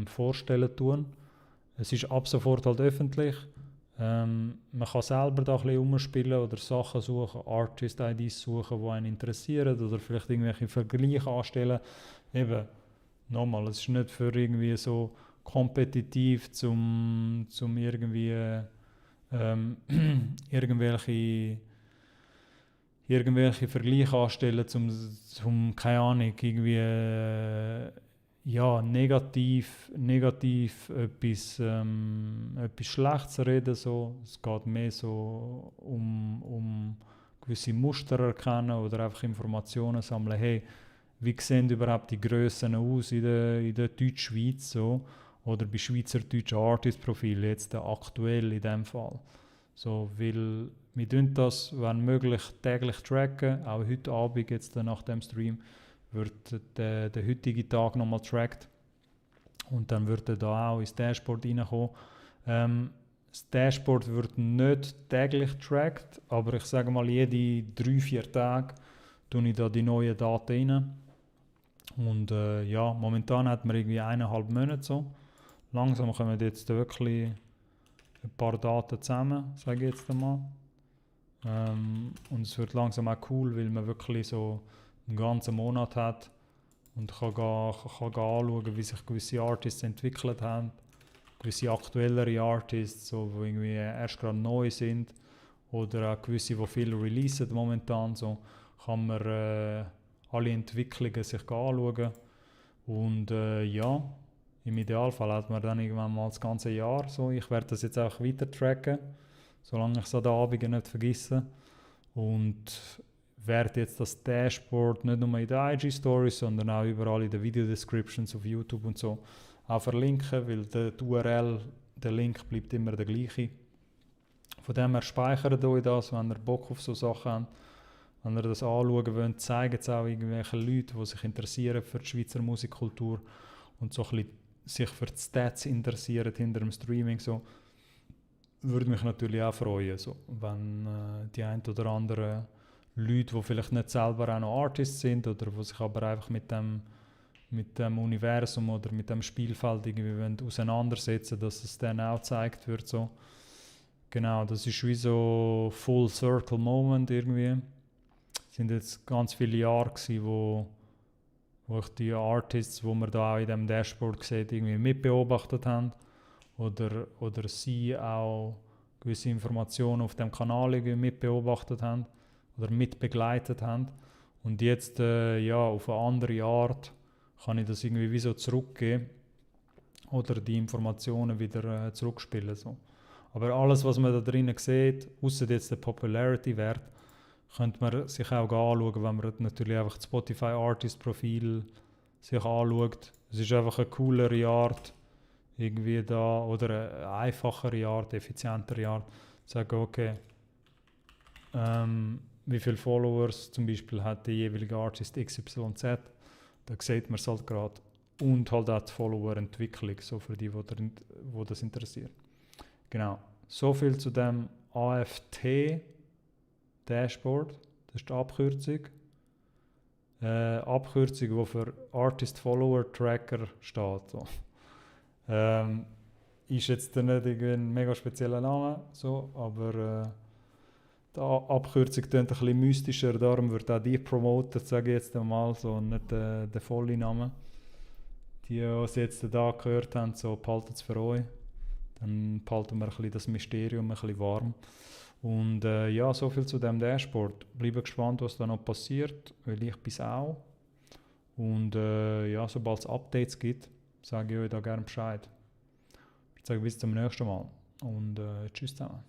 vorstellen tun. Es ist ab sofort halt öffentlich. Man kann selber da ein bisschen umspielen oder Sachen suchen, Artist-IDs suchen, die einen interessieren oder vielleicht irgendwelche Vergleiche anstellen. Eben, nochmal, es ist nicht für irgendwie so kompetitiv zum irgendwie irgendwelche Vergleiche anstellen, zum keine Ahnung, irgendwie negativ etwas Schlechtes reden. So. Es geht mehr so um gewisse Muster erkennen oder einfach Informationen sammeln. Hey, wie sehen überhaupt die Grössen aus in der Deutschschweiz? So? Oder bei schweizerdeutschen Artist-Profilen, jetzt aktuell in dem Fall. So, weil wir tun das, wenn möglich, täglich tracken. Auch heute Abend, jetzt nach dem Stream, wird der heutige Tag nochmal tracked. Und dann wird er da auch ins Dashboard reinkommen. Das Dashboard wird nicht täglich tracked, aber ich sage mal, jede 3-4 Tage tue ich da die neuen Daten rein. Und momentan hat man irgendwie 1,5 Monate so. Langsam kommen jetzt wirklich ein paar Daten zusammen, sage ich jetzt einmal. Und es wird langsam auch cool, weil man wirklich so einen ganzen Monat hat und kann anschauen, wie sich gewisse Artists entwickelt haben. Gewisse aktuellere Artists, so, die irgendwie erst gerade neu sind. Oder auch gewisse, die viel releasen momentan. So kann man alle Entwicklungen sich anschauen. Und im Idealfall hat man dann irgendwann mal das ganze Jahr. So. Ich werde das jetzt auch weiter tracken, solange ich es an den Abenden nicht vergesse. Und werde jetzt das Dashboard nicht nur in den IG-Stories, sondern auch überall in den Video-Descriptions auf YouTube und so auch verlinken, weil die URL, der Link bleibt immer der gleiche. Von dem her speichert euch das, wenn ihr Bock auf so Sachen habt. Wenn ihr das anschauen wollt, zeigt es auch irgendwelchen Leuten, die sich interessieren für die Schweizer Musikkultur und so ein bisschen sich für die Stats interessieren hinter dem Streaming. So. Würde mich natürlich auch freuen, so, wenn die ein oder anderen Leute, die vielleicht nicht selber auch noch Artists sind oder die sich aber einfach mit dem Universum oder mit dem Spielfeld irgendwie auseinandersetzen, dass es dann auch gezeigt wird. So. Genau, das ist wie so Full Circle Moment irgendwie. Es sind jetzt ganz viele Jahre gewesen, wo ich die Artists, die man da auch in diesem Dashboard sieht, irgendwie mitbeobachtet haben oder sie auch gewisse Informationen auf dem Kanal irgendwie mitbeobachtet haben oder mitbegleitet haben. Und jetzt, ja, auf eine andere Art kann ich das irgendwie wie so zurückgeben oder die Informationen wieder zurückspielen. So. Aber alles, was man da drinnen sieht, außer jetzt der Popularity-Wert, könnte man sich auch anschauen, wenn man natürlich einfach das Spotify Artist Profil sich anschaut. Es ist einfach eine coolere Art, irgendwie da, oder eine einfachere Art, effizientere Art, zu sagen, okay, wie viele Followers zum Beispiel hat der jeweilige Artist XYZ, da sieht man es halt gerade. Und halt auch die Follower-Entwicklung, so für die, wo das interessiert. Genau, so viel zu dem AFT-Dashboard, das ist die Abkürzung. Abkürzung, die für Artist Follower Tracker steht. So. Ist jetzt nicht ein mega spezieller Name, so, aber die Abkürzung klingt ein bisschen mystischer, darum wird auch die promotet, sage ich jetzt einmal, so, nicht der volle Name. Die, die jetzt da gehört haben, so, behalten es für euch. Dann behalten wir ein bisschen das Mysterium ein bisschen warm. Und ja, so viel zu dem Dashboard. Bleibe gespannt, was da noch passiert, weil ich bis auch. Und ja, sobald es Updates gibt, sage ich euch da gerne Bescheid. Ich sage bis zum nächsten Mal und tschüss zusammen.